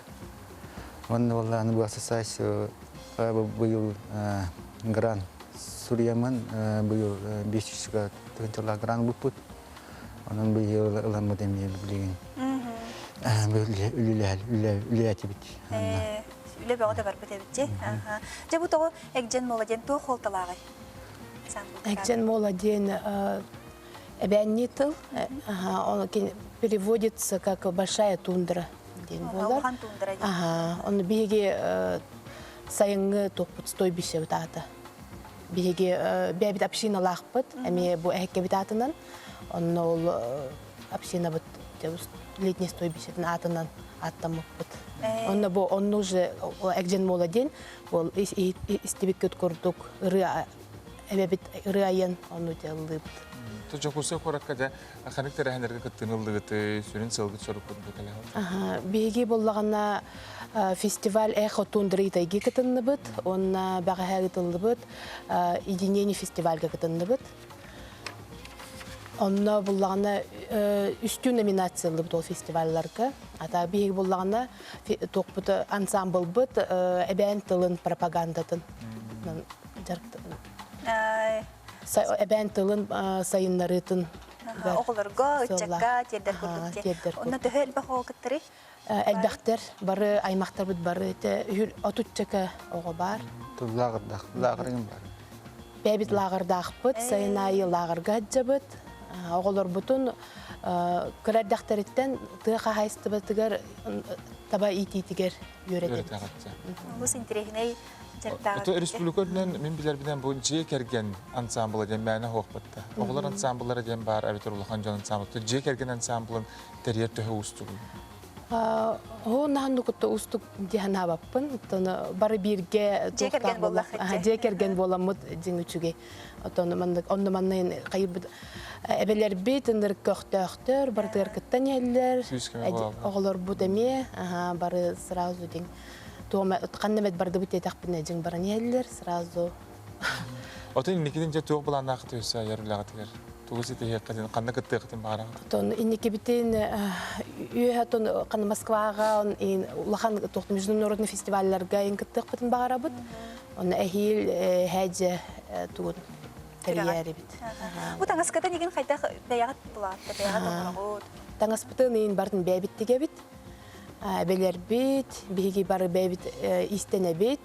Уонна буоллаҕына бу ассоциация быйыл грант суруйаммын быйыл 500 тыһыынчалаах грант ылбыппыт. Онон быйыл ыламмыт эмиэ билигин үлэлээтибит. Үлэ бөҕө да барбыт эбит дии. Дьэ бу тоҕо Эгдьэн Мола диэн туох суолталааҕый? Эгдьэн Мола диэн эбээннии тыл, он переводится как большая тундра диэн буолар. Улахан тундра диэн. Аха, оны биһиги сайыҥҥы туохпут стойбище аата. Биһиги бэйэбит общиналаахпыт, эмиэ бу эһэккэбит аатынан. Онно ол общинабыт летний стойбищетин аатынан ааттаммыппыт. Онно бу онно уже Эгдьэн Мола диэн ол истибиккит курдук ырыа эбэбит ырыа айан ону дьаллыыбыт. Дьокуускай куоракка дьэ ханнык тэрээһиннэргэ кыттыыны ыллыгыт, сүрүн сыалгыт соруккут бу кэлэҕит? Биһиги буоллаҕына фестиваль Эхо тундры тайги кытынныбыт, уонна бэҕэһээ ыытыллыбыт Единение фестивальга кытынныбыт. Онно буллаҕына үстүү номинация ыллыбыт ол фестивалларга. Ата биһиги буллаҕына туохпут ансамблбыт эбээн тылын пропагандатын эбээн тылын сайыннарыытын оҕолорго, ыччакка тиэрдэр курдук. Онно төһө элбэх оҕо кыттарый? Элбэхтэр, бары аймахтарбыт бары отуччака оҕо баар. Лааҕырдаах, лааҕырыҥ бар. Бэйэбит лааҕырдаахпыт, сайын аайы лааҕырга сылдьабыт. Оҕолорбутун кыра эрдэхтэриттэн тыа хаһаайыстыбатыгар таба иитиитигэр үөрэтэбит. Олус интэриэһинэй дьарыктааҕыт. Ото республика үрдүнэн мин билэрбинэн бу дьиэ кэргэн ансамбла диэн мээнэ суохпут да. Оҕолор ансамбллара диэн баар эбэтэр улахан дьон ансамбла. Дьиэ кэргэн ансамблын тэрийэр төһө уустугуй? Оо, наһаа кутта уустук дии санаабаппын. Оттон бары бииргэ Дьиэ кэргэн буоллаххыт Дьиэ кэргэн буоламмыт дьиҥ үчүгэй. Оттон маннык онно манна хайыбыт эбэлэрбит ынырык көхтөөхтөр, барытыгар кыттан иһэллэр. Оҕолорбут эмиэ бары сразу дьиҥ туома ханна эмэт бардыбыт диэтэхпинэ дьиҥ баран иһэллэр сразу. Отон инникитин дьэ туох былааннааххыт өссө айар үлэҕитигэр? Тугу ситиһиэххитин, ханна кыттыаххытын баҕараҕыт? Отон инникибитин үөһэ отон ханна Москваҕа улахан туох международный фестивалларга ин кыттыахпытын баҕарабыт. Онно эһиил һээдьэ тугун тэрийээрибит. Бу таҥаскытын игин хайдах бэйэҕит булаатта, бэйэҕит оҥороҕут? Таҥаспытын иин бартын бэйэбит тигэбит. Эбэлэрбит, биһиги бары бэйэбит иистэнэбит.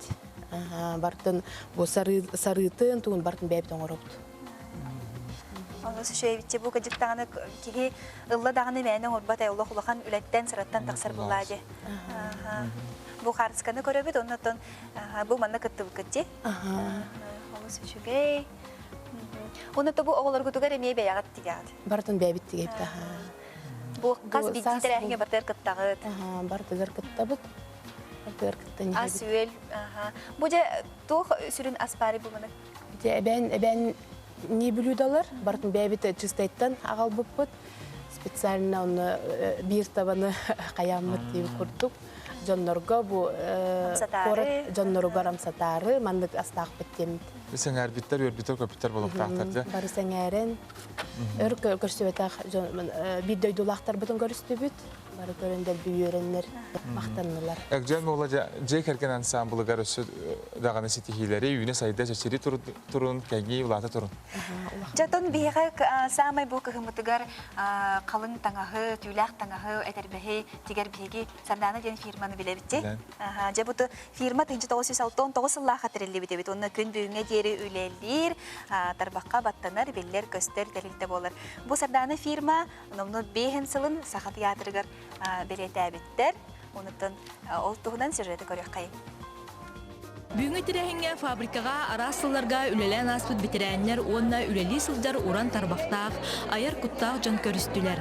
Бартын бу сарыытын тугун бартын бэйэбит оҥоробут. Ону сүшүөйбүтчэ бу кыдьык даҕаны киһи ылла даҕаны мээнэ оҥорбот олох улахан үлэттэн сыраттан тахсар буллаа дии. Бу хаартысканы көрөбүт, оннотон бу манна кыттыбыккыт дии. Олус үчүгэй. Уонна бу оҕолоргутугар эмиэ бэйэҕит тигэҕит. Барытын бэйэбит тигэбит. Бу хас биирдии тэрээһиҥҥэ барытыгар кыттаҕыт. Барытыгар кыттабыт. Барытыгар кыттан Ас-үөл. Бу дьэ туох сүрүн ас баарый бу маны? Ити эбээн эбээн не блюдалар барытын бэйэбит чистайтан аҕалбыппыт. Специально онно биир табаны хайааммыт диэн курдук дьоннорго бу куорат дьонноругар амсатаары маннык астаахпыт диэммит. Сэҥээрбиттэр, үөрбүттэр, көппүттэр буолуохтаахтар дьэ. Бары сэҥээрэн өр көрсүбэтэх дьон биир дойдулаахтарбытын көрүстүбүт. Бары көрөн дэлби үөрэннэр, махтаннылар. Экдьэн буола дьиэ кэргэн ансаамбылыгар өссө даҕаны ситиһиилэри, үүнэ-сайда чэчири турун, кэҥии улаата турун. Дьэ, биһиэхэ саамай бу кыһыммытыгар халыҥ таҥаһы, түүлээх таҥаһы, этэрбэһи тигэр биһиги Сардаана диэн фирманы билэбит дии. Дьэ, бу фирма 1969 сыллаахха тэриллибит эбит. Уонна күн бүгүҥҥэ диэри үлэлиир, тарбахха баттанар, биллэр-көстөр тэрилтэ буолар. Бу Сардаана фирма номнуо биэһин сылын Саха тыйаатырыгар бэлиэтээбиттэр. Онуттан ол туһунан сюжеты көрүөххэйиҥ. Бүгүҥҥү тэрээһиҥҥэ фабрикаҕа араас сылларга үлэлээн ааспыт бэтэрээннэр уонна үлэлии сылдьар уран тарбахтаах, айар куттаах дьон көрүстүлэр.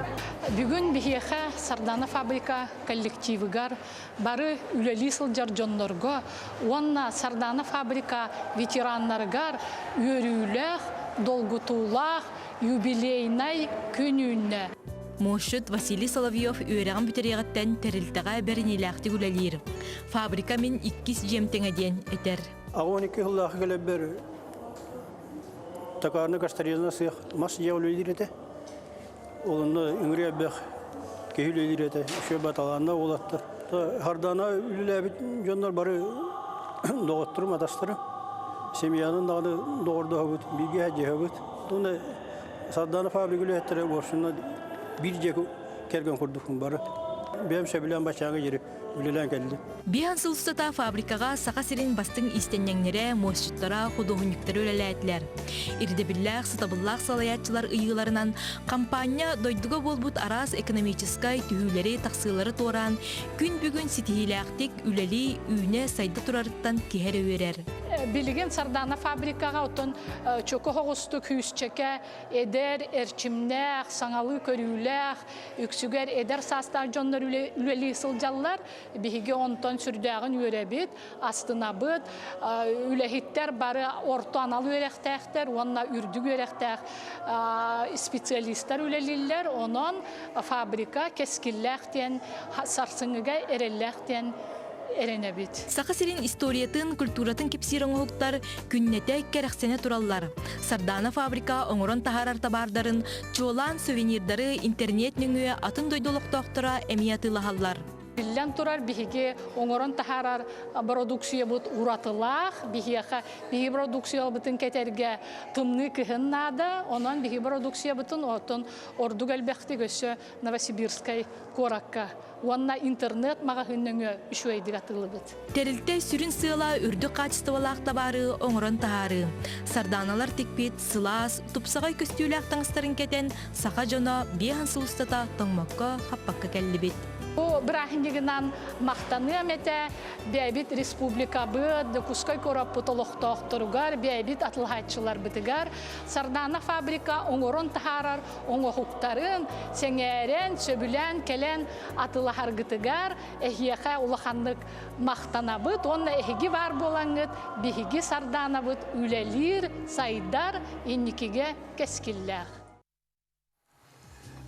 Бүгүн биһиэхэ Сардана фабрика коллективыгар бары үлэлии сылдьар дьоннорго уонна Сардана фабрика ветераннарыгар үөрүүлээх, долгутуулаах юбилейнай күн үүннэ. Муосчут Василий Соловьев үөрэҕин бүтэриэҕиттэн тэрилтэҕэ бэриниилээхтик үлэлиир. Фабрика мин иккис дьиэм тэҥэ диэн этэр. 12 сыллаах кэлэрбэр токарный кастрезна сыах мас дьиэ үлэлиир этэ. Ол онно ыҥырыы элбэх киһи үлэлиир этэ. Үчүгэй баталаанна уолаттар. Хардана үлэлээбит дьоннор бары доҕотторум, атастарым. Семьянын даҕаны доҕордоһобут, бииргэ сылдьыһабыт. Уонна Сардаана фабрика үлэһиттэрэ уорсунна биир дьиэ кэргэн курдукпун бары. Бэйэм сөбүлээн баччааҥҥа диэри үлэлээн кэллим. Биһан сыл устата фабрикаҕа Саха сирин бастыҥ иистэнньэҥнэрэ, муосчуттара, худуоһунньуктара үлэлээтилэр. Ирдэбиллээх, сатабыллаах салайааччылар ыйыыларынан хампаанньа дойдуга буолбут араас экономическай түһүүлэри, тахсыылары туораан, күн бүгүн ситиһиилээхтик үлэлии, үүнэ, сайда турарыттан киһи эрэ үөрэр. Билигин Сардаана фабрикаҕа оттон чөкө оҕустук күүсчэкэ эдэр, эрчимнээх, саҥалыы көрүүлээх, үксүгэр эдэр саастаах дьоннор үлэлии сылдьаллар. Биһиги онтон сүрдээҕин үөрэбит, астынабыт. Үлэһиттэр бары орто анал үөрэхтээхтэр уонна үрдүк үөрэхтээх специалистар үлэлииллэр. Онон фабрика кэскиллээх диэн, сарсыҥҥыга эрэллээх диэн эрэнэбит. Саха сирин историятын, культуратын кэпсиир оҥоһуктар күннэтэ кэрэхсэнэ тураллар. Сардаана фабрика оҥорон таһаарар табаардарын, чуолаан сувенирдары интернет нөҥүө атын дойду олохтоохторо эмиэ атыылаһаллар. Биллэн турар, биһиги оҥорон таһаарар бородууксуйабыт уратылаах. Биһиэхэ биһиги бородууксуйабытын кэтэргэ тымныы кыһын наада. Онон биһиги бородууксуйабытын оттон ордук элбэхтик өссө Новосибирскай куоракка уонна интернет маҕаһыын нөҥүө үчүгэйдик атыылыбыт. Тэрилтэ сүрүн сыала үрдүк хаачыстыбалаах табаары оҥорон таһаарыы. Сардааналар тикпит сылаас, тупсаҕай көстүүлээх таҥастарын кэтэн, саха дьоно биэһэн сыл устата тоҥмокко, хаппакка кэллибит. Бу бырааһынньыгынан махтаныам этэ бэйэбит республикабыт, Дьокуускай куораппыт олохтоохторугар, бэйэбит атылаһааччыларбытыгар Сардаана фабрика оҥорон таһаарар оҥоһуктарын сэҥээрэн, сөбүлээн кэлэн атылаһаргытыгар эһиэхэ улаханнык махтанабыт уонна эһиги баар буолаҥҥыт биһиги Сардаанабыт үлэлиир, сайдар, инникигэ кэскиллээх.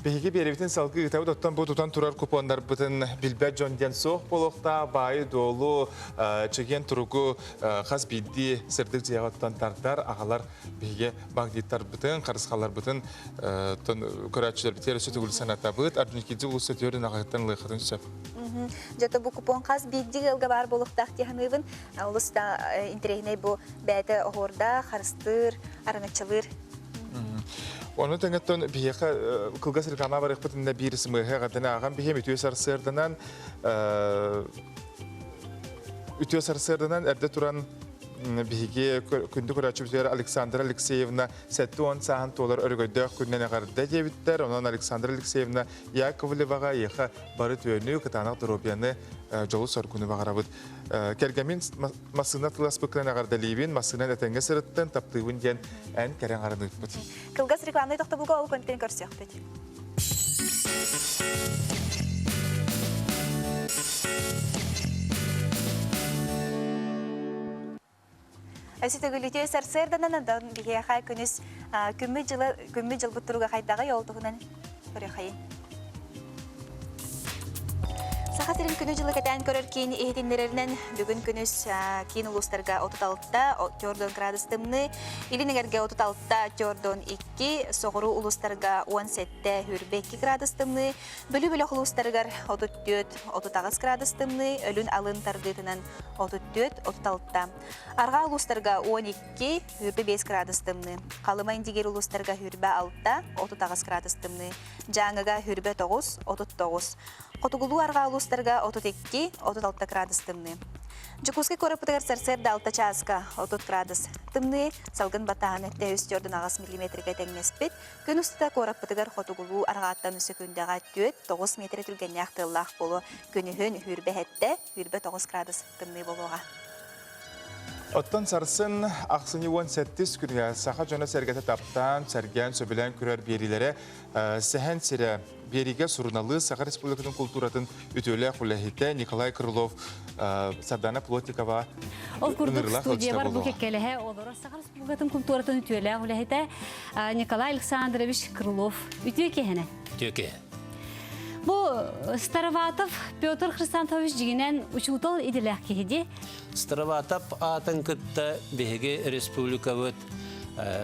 Биһиги биэрэбитин салгыы ыытабыт, оттон бу тутан турар купоннарбытын билбэт дьон диэн суох буолуохтаах, баайы-дуолу, чэгиэн туругу хас биирдии сырдык дьиэҕэ оттон тардар, аҕалар биһиги багдиттарбытын, харысхаларбытын көрөөччүлэрбитигэр өссө төгүл санатабыт. Орджоникидзе улууса түөрт аҕыһыттан ылыаххытын сөп. Дьэ, бу купон хас биирдии ыалга баар буолуохтаах дии саныыбын. Олус да интэриэһинэй бу бэйэтэ оһуордаах, харыстыыр, араҥаччылыыр. Ону тэҥэттэн биһиэхэ кылгас реклама барыахпыт иннинэ биир смыһы эҕэрдэни ааҕан биһиэм үтүө сарсыарданан үтүө сарсыарданан эрдэ туран биһиги күндү көрөөччүбүтүгэр Александра Алексеевна 70 сааһын туолар өрөгөйдөөх күнүнэн эҕэрдэ диэбиттэр. Онон Александра Алексеевна Яковлеваҕа эйиэхэ бары түөнү, кытаанах доруобуйаны, дьолу-соргуну баҕарабыт. Кэргэммин массыына тыласпыккынан эҕэрдэлиибин, массыынан этэҥҥэ сырыттын, таптыыбын диэн эн кэрэ аҥарын ыыппыт. Кылгас рекламнай тохтобулга ол контент көрсүөхпүт. Өссө төгүлүтүө сарсыарданан онтон биһиэхэ күнүс күммүт дьыла күммүт дьылбыт туруга хайдаҕый ол туһунан көрүөххэйин. Саха сирин күнү-дьылы кэтээн көрөр киин иһитиннэрэринэн бүгүн күнүс киин улуустарга 36 44 градус тымныы, илин эҥэргэ 36 42, соҕуруу улуустарга 17 22 градус тымныы, Бүлүү бөлөх улуустарыгар 34 38 градус тымныы, Өлүн алын тардыытынан 34 36. Арҕаа улуустарга 12 25 градус тымныы, Халыма Индигир улуустарга 26 38 градус тымныы, Дьааҥыга 29 39. Хотугулуу-арҕаа улуустарга 32, 36 градус тымныы. Дьокуускай куораппытыгар сарсыарда 6 чааска 30 градус тымныы, салгын баттааһын эттэ 348 миллиметргэ тэҥнэспит. Күн устата куораппытыгар хотугулуу арҕааттан сөкүүндэҕэ 4-9 миэтэрэ түргэннээх тыаллаах буолуо. Күнүһүн 27, 29 градус тымныы буолуоҕа. Оттон сарсын ахсынньы 17 күнүгэр саха дьоно-сэргэтэ таптаан, сэргээн, сөбүлээн көрөр биэриилэрэ Сэһэн сирэ биэриигэ суруналыыс Саха Республикатын култууратын үтүөлээх үлэһитэ Николай Крылов Сардана Плотникова Ол курдук студиябар бу кэккэлэһэ олорор Саха Республикатын култууратын үтүөлээх үлэһитэ Николай Александрович Крылов. Үтүө киһини. Үтүө киһи. Бу Староватов Петр Хрисантович дьигинэн учуутал идэлээх киһи дии. Староватов аатын кытта биһиги республикабыт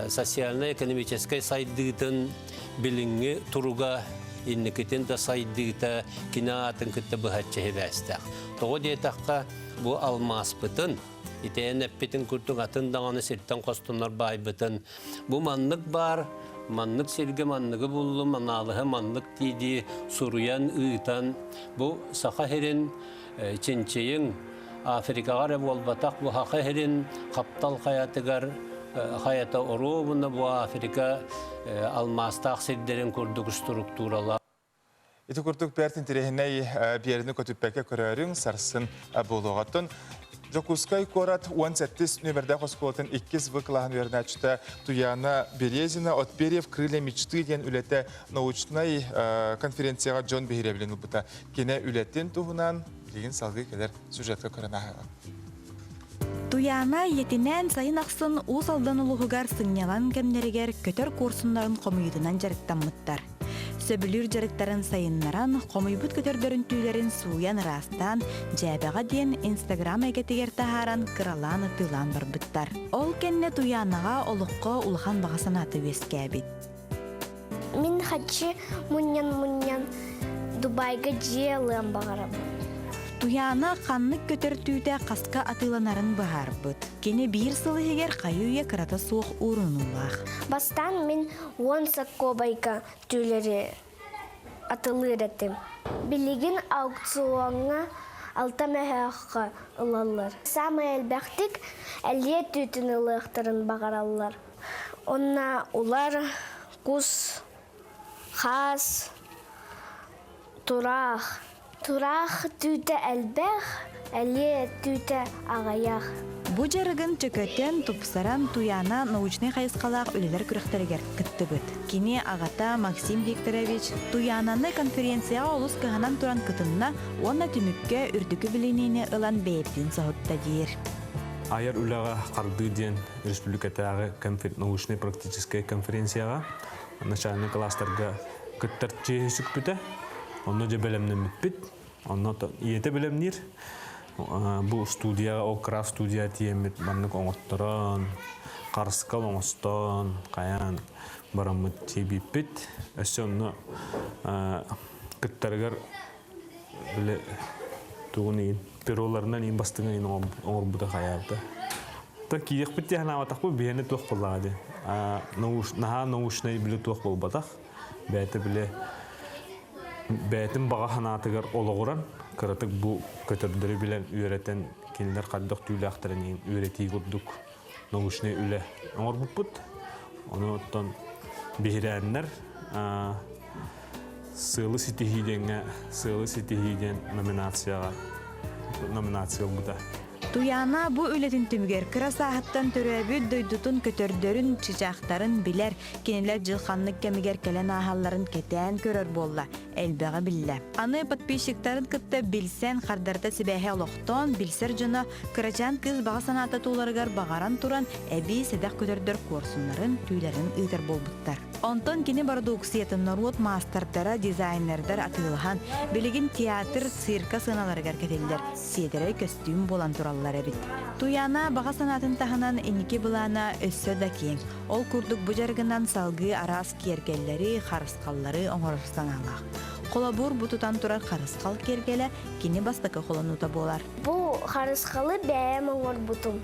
социально-экономическай сайдыытын билиҥҥи туруга инникитин да сайдыыта кини аатын кытта быһаччы сибээстээх. Тоҕо диэтэххэ, бу алмааспытын, итэйэн эппитин курдук атын даҕаны сиртэн хостонор баайбытын бу маннык баар, маннык сиргэ манныгы буллум, анаалыһы маннык дии-дии суруйан, ыытан, бу Саха сирин чинчийиҥ Африкаҕа эрэ буолбатах, бу Саха сирин хаптал хайатыгар хайата оруобуна бу Африка алмаастаах сирдэрин курдук структуралаах. Ити курдук бэрт интэриэһинэй биэрини көтүппэккэ көрөөрүҥ сарсын буолуоҕуттан. Дьокуускай куорат 17 нүөмэрдээх оскуолатын иккис В кылааһын үөрэнээччитэ Туяна Березина «От перьев крылья мечты» диэн үлэтэ научнай конференцияҕа дьон биһирэбилин ылбыта. Кини үлэтин туһунан билигин салгыы кэлэр сюжетка көрөн ааһыаҕыҥ. Туйаана ийэтинээн сайын ахсын Уус Алдан улууһугар сынньалаҥ кэмнэригэр көтөр куорсуннарын хомуйуутунан дьарыктаммыттар. Сөбүлүүр дьарыктарын сайыннаран, хомуйбут көтөрдөрүн түүлэрин сууйан ыраастаан, дьээбэҕэ диэн Инстаграм эйгэтигэр таһааран кыралаан атыылаан барбыттар. Ол кэннэ Туйаанаҕа олоххо улахан баҕа санаата үөскээбит. Мин хаччы мунньан-мунньан Дубайга дьиэ ылыан баҕарабын. Туйаана ханнык көтөр түүтэ хаска атыыланарын быһаарбыт. Кини биир сыл иһигэр хайы-үйэ кырата суох уурунуулаах. Бастаан мин уон саккобайга түүлэри атылыыр этим. Билигин аукциоҥҥа алта мөһөөххө ылаллар. Саамай элбэхтик элиэ түүтүн ылыахтарын баҕараллар. Онно улар, кус, хаас, тураах. Тураах түүтэ элбэх, элиэ түүтэ аҕыйах. Бу дьарыгын чөкөтөн, тупсаран Туйаана научнай хайысхалаах үлэлэр күрэхтэригэр кыттыбыт. Кини аҕата Максим Викторович Туйаананы конференцияҕа олус кыһанан туран кытынна уонна түмүккэ үрдүкү билиниини ылан бэйэбитин соһутта диир. Айар үлэҕэ хардыы диэн республикатааҕы научнай-практическай конференцияҕа начальнай кылаастарга кыттар чиэһи сүкпүтэ. Онно дьэ бэлэмнэммиппит. Онно ийэтэ бэлэмниир. Бу студияҕа, ол крафт студия тиийэммит маннык оҥотторон, харыскал оҥостон, хайаан бараммыт тиийбиппит. Өссө онно кыттарыгар били тугун иин пероларынан иин бастыҥын иин оҥорбута хайаабыта. Та киириэхпит дии санаабатахпыт биһиэнэ туох буоллаҕа дии. Наһаа научнай били туох буолбатах. Бэйэтэ били бэйэтин баҕа санаатыгар олоҕуран кыратык бу көтөрдөрү билэн үөрэтэн кинилэр хайдах түүлээхтэрин иһин үөрэтии курдук научнай үлэ оҥорбуппут. Ону оттон биһирээннэр Сыалы ситиһии диэҥҥэ Сыалы ситиһии диэн номинацияҕа номинация ылбыта. Туйаана бу үлэтин түмүгэр кыра сааһыттан төрөөбүт дойдутун көтөрдөрүн, чычаахтарын билэр, кинилэр дьыл ханнык кэмигэр кэлэн ааһалларын кэтээн көрөр буолла, элбэҕи биллэ. Аны подписчиктарын кытта билсэн, хардарыта сибээһи олохтоон, билсэр дьоно кырачаан кыыс баҕа санаата туоларыгар баҕаран туран, эбии сэдэх көтөрдөр куорсуннарын, түүлэрин ыытар буолбуттар. Онтон кини бородууксуйатын норуот маастардара, дизайнердар атыылаһан, билигин театр, цирка сыаналарыгар кэтиллэр сиэдэрэй көстүүм буолан тураллар эбит. Туйаана баҕа санаатын таһынан инники былаана өссө да киэҥ. Ол курдук бу дьарыгынан салгыы араас киэргэллэри, харысхаллары оҥорор санаалаах. Холобур, бу тутан турар харысхал киэргэлэ кини бастакы холонуута буолар. Бу харысхалы бэйэм оҥорбутум.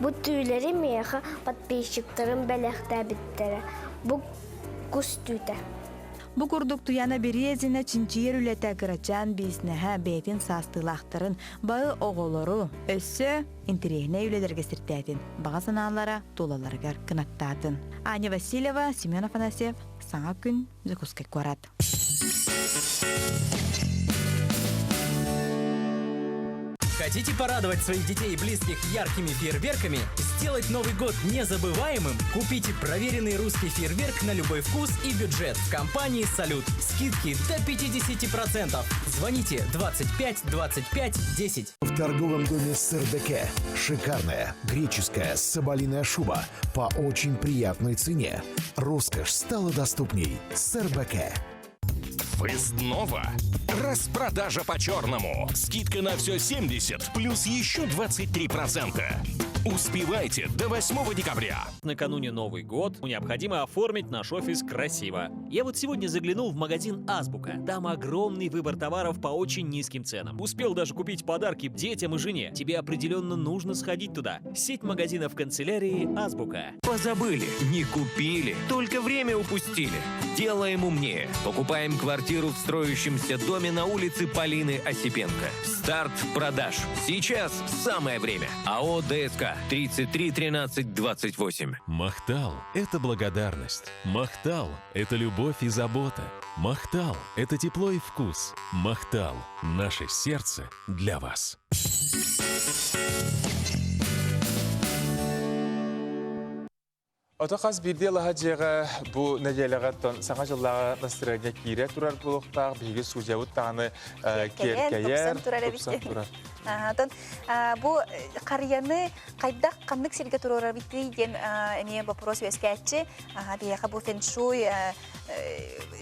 Бу түүлэри миэхэ подписчиктарым бэлэхтээбиттэрэ. Бу кус түүтэ. Бу курдук Туяна Березина чинчийэр үлэтэ кырачаан биисинэһэ бэйэтин саастыылаахтарын, бары оҕолору, өссө интэриэһинэй үлэлэргэ сирдээтин, баҕа санаалара туолалларыгар кынаттаатын. Аня Васильева, Семен Афанасьев, Саҥа күн, Дьокуускай куорат. Хотите порадовать своих детей и близких яркими фейерверками? Сделать Новый год незабываемым? Купите проверенный русский фейерверк на любой вкус и бюджет в компании «Салют». Скидки до 50%. Звоните 25 25 10. В торговом доме «Сырдеке» шикарная греческая соболиная шуба по очень приятной цене. Роскошь стала доступней. «Сырдеке». Выездного. Распродажа по-черному. Скидка на все 70, плюс еще 23%. Успевайте до 8 декабря. Накануне Новый год необходимо оформить наш офис красиво. Я вот сегодня заглянул в магазин «Азбука». Там огромный выбор товаров по очень низким ценам. Успел даже купить подарки детям и жене. Тебе определенно нужно сходить туда. Сеть магазинов канцелярии «Азбука». Позабыли, не купили, только время упустили. Делаем умнее. Покупаем квартиру в строящемся доме на улице Полины Осипенко. Старт продаж. Сейчас самое время. АО ДСК 33 13 28. Махтал – это благодарность. Махтал – это любовь и забота. Махтал – это тепло и вкус. Махтал – наше сердце для вас. Ото хас биирдии алаһа дьиэҕэ бу нэдиэлэҕэ саҥа дьыллааҕы настырыанньа киирэ турар буолуохтаах. Биһиги судьябыт даҕаны киэркэйэр, тупсан турар. Онтон бу харыйаны хайдах ханнык сиргэ туруорабытый диэн эмиэ боппуруос үөскээччи. Биһиэхэ бу фэншуй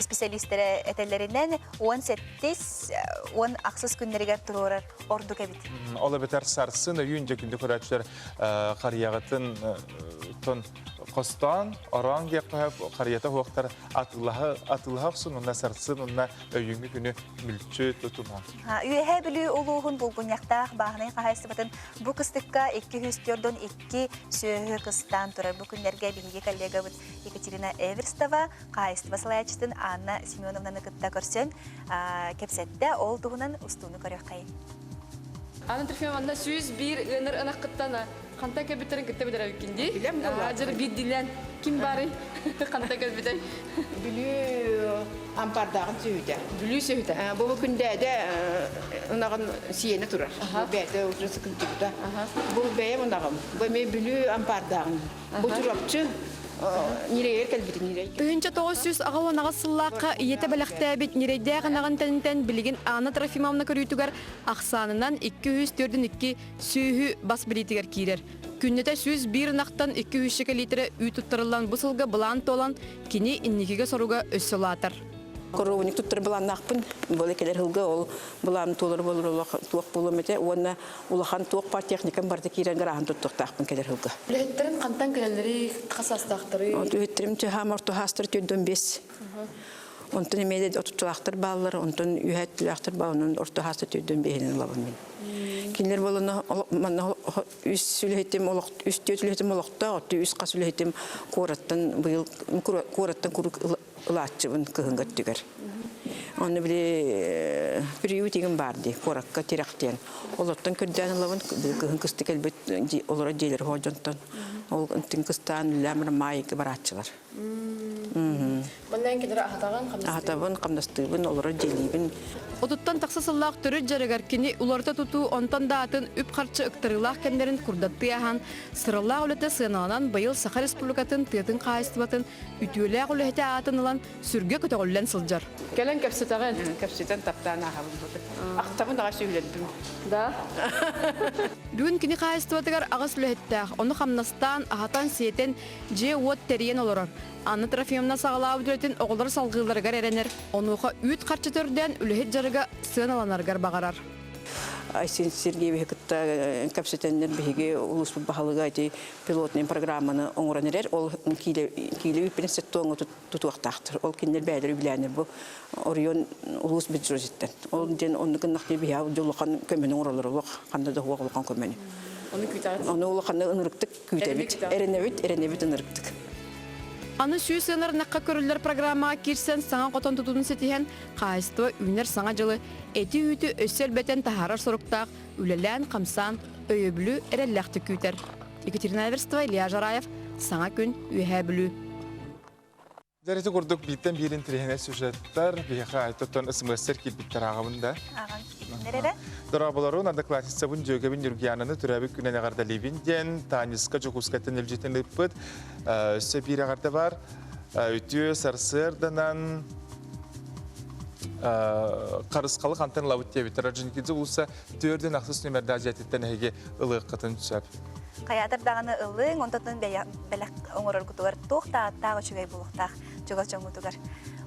специалистэрэ этэллэринэн 18 10 ахсыс күннэригэр туруорар ордук эбит. Ол эбэтэр сарсын өйүүн дьэ күндү көрөөччүлэр харыйаҕытын тон хостоон ороон диэххэ харыйата суохтар атыылаһа атыылаһа охсун уонна сарсын уонна өйүүҥҥү күнү мүлчү тутумаҥ. Үөһээ Бүлүү улууһун Булгунньахтаах бааһынай хаһаайыстыбатын бу кыстыкка 242 сүөһү кыстаан турар. Бу күннэргэ биһиги коллегабыт Екатерина Эверстова хаһаайыстыба салайааччытын Анна Семеновнаны кытта көрсөн кэпсэттэ. Ол туһунан устууну көрүөххэйин. Анна Трофимовна 101 ыанар ынаххыттан хантан кэлбиттэрин кытта билэр эбиккин дии. Билем буолла. Дьыр биирдиилээн ким баарый? Хантан кэлбитэй? Бүлүү ампардааҕын сүһүтэ. Бүлүү сүһүтэ. Бу күндээдэ ынаҕын сиэнэ турар. Бу бэйэтэ уже сыкынтыбыта. Бу бэйэм ынаҕым. Бу эмиэ Бүлүү ампардааҕын. Бу Чурапчы ньирэйэр кэлбитин ньирэй. 1998 сыллаахха ийэтэ бэлэхтээбит ньирэйдээх ынаҕын тэнитэн билигин Анна Трофимовна көрүүтүгэр ахсаанынан 242 сүөһү бас билиитигэр киирэр. Күннэтэ 101 ынахтан 200 литрэ үүт туттарыллан бу сылга былаан туолан кини инникигэ соруга өссө улаатар. Коровник туттар былааннаахпын. Буола кэлэр сылга ол былаан туолар буолар туох буолуом этэ уонна улахан туох баар техникам барыта киирэн гарааһын туттуохтаахпын кэлэр сылга. Үлэһиттэрин хантан кэлэллэрий, хас саастаахтарый? Үлэһиттерим чаһаам орто хаастар төрдөн бес. Онтон эмиэ де отуччулаахтар бааллар, онтон үһэттилээхтэр бааллар, онон орто хаастар төрдөн бэһинэн ылабын мин. Кинилэр буолана манна үс үлэһитим олох үс түөрт үлэһитим олохтоох, отту үс хас үлэһитим куораттан быйыл куораттан куруук ылааччыбын кыһыҥҥы өттүгэр. Онно били приют игин баар дии, куоракка тирэх диэн. Олортон көрдөөн ылабын, кыһын кысты кэлбит олорор дьиэлэр хоодьонтон. Ол ынтын кыстаан үлэм маайга барааччылар. Манна эн кинилэри аһатаҕын, хамнастыыбын? Аһатабын, хамнастыыбын, олорор дьиэлиибин. Отуттан тахса сыллаах төрүт дьарыгар кини уларыта тутуу онтон да атын үп-харчы ыктарыылаах кэмнэрин курдаттыы аһан, сыралаах үлэтэ сыаналанан быйыл Саха Республикатын тыатын хаһаайыстыбатын үтүөлээх үлэһитэ аатын ылан сүргэ көтөҕүллэн сылдьар. Кэлэн кэпсэтэҕин? Кэпсэтэн таптаан ааһабын бу. Ахтабын аҕай сүһүлэрбин. Да? Бүгүн кини хаһаайыстыбатыгар аҕыс үлэһиттээх, ону хамнастаан, аһатан-сиэтэн, дьиэ-уот тэрийэн олорор. Анна Трофимовна саҕалаабыт үлэтин оҕолор салҕыылларыгар эрэнэр, онуоха үүт харчы төрдөөн үлэһит дьарыга сыаналанарыгар баҕарар. Айсен Сергеевиһи кытта кэпсэтэннэр биһиги улууспут баһылыга ити пилотный программаны оҥорон эрэр. Ол киилэ үүппүн сеттуоҥҥа тутуохтаахтар. Ол кинилэр бэйэлэрэ үбүлээннэр бу оройуон улуус бюджетиттэн. Ол диэн оннук гыннахтыы биһиэхэ улахан көмөнү оҥороллор олох ханна да суох улахан көмөнү. Ону күүтэҕит? Ону улаханны ынырыктык күүтэбит. Эрэнэбит, эрэнэбит ынырыктык. Аны сүүс ыанар ынахха көрүллэр программаҕа киирсэн саҥа хотон тутуутун ситиһэн, хаһаайыстыба үүнэр саҥа дьылы эти-үүтү өссө элбэтэн таһаарар соруктаах үлэлээн-хамсаан өйөбүлү эрэллээхтик күүтэр. Екатерина Аверстова, Илья Жараев, Саҥа күн, Үөһээ Бүлүү. Дьэ, курдук бииртэн биир интэриэһинэй сюжеттар биһиэхэ айтоттон СМС-тэр киирбиттэр ааҕабын да. Ааҕан киирдилэр эрэ. Дорооболорун одноклассницабын дьүөгэбин Ньургуянаны төрөөбүт күнүн эҕэрдэлиибин диэн Таниска Дьокуускайтан илдьитин ыыппыт. Өссө биир эҕэрдэ бар. Үтүө сарсыарданан харысхалы хантан ылабыт диэбиттэр. Орджоникидзе уулусса төрдүн ахсыс нүмердээх дьиэтиттэн эһиги ылыаххытын сөп. Хайаатар даҕаны ылыҥ, онтон бэлэх оҥороргутугар туох да ааттаах үчүгэй буолуохтаах чугас дьоҥҥутугар.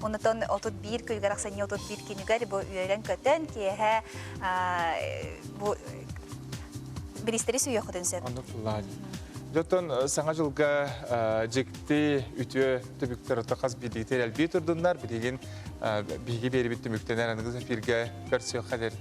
Онтон 31 күнүгэр ахсынньы 31 күнүгэр бу үөрэн-көтөн киэһэ бу бириистэри сүүйүөххүтүн сөп. Оннук буллаҕа Дьоттон саҥа дьылга дьикти үтүө түбүктэр ото хас биирдиитигэр элбии турдуннар. Билигин биһиги биэрибит түмүктэнэр аныгы эфиргэ көрсүөххэ диэри.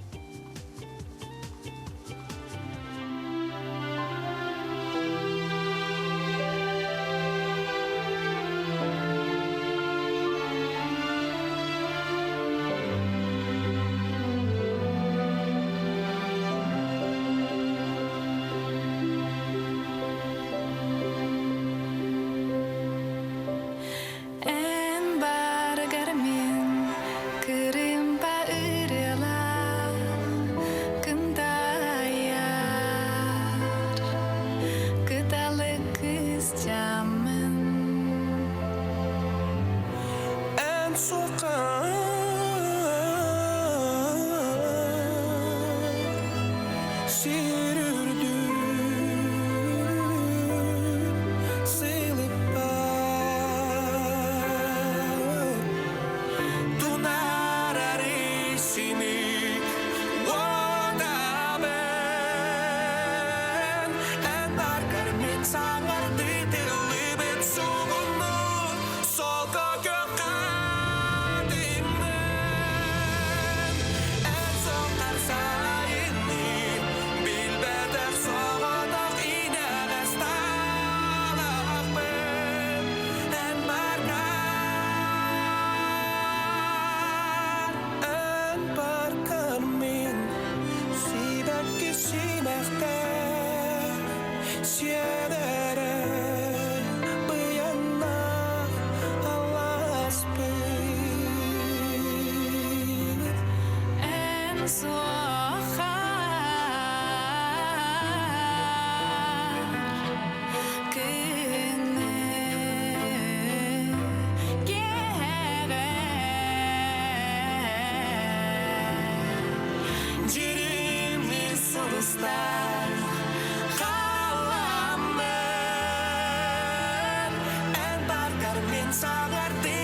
Эн барыгар мин кырыымпа ырыалаах кынтайар кыталык кыысчааммын. Эн суоххар сир үрдүн сылыппат Тунаарар исиник уотабын Эн баргар мин саҥардыы тыллыбыт сугуну Солко көххатыммын Эн соҥнор сайынны Билбэтэх соҕотох инэҕэс талахпын Эн баргар Эн баргар мин Сибэкки симэхтээх Сиэдэрэй быйаннаах алааспыт Эн суоххар күнү киэһэҕэ Дьиримни сулустар халаммын Эн баргар мин саҕардыы.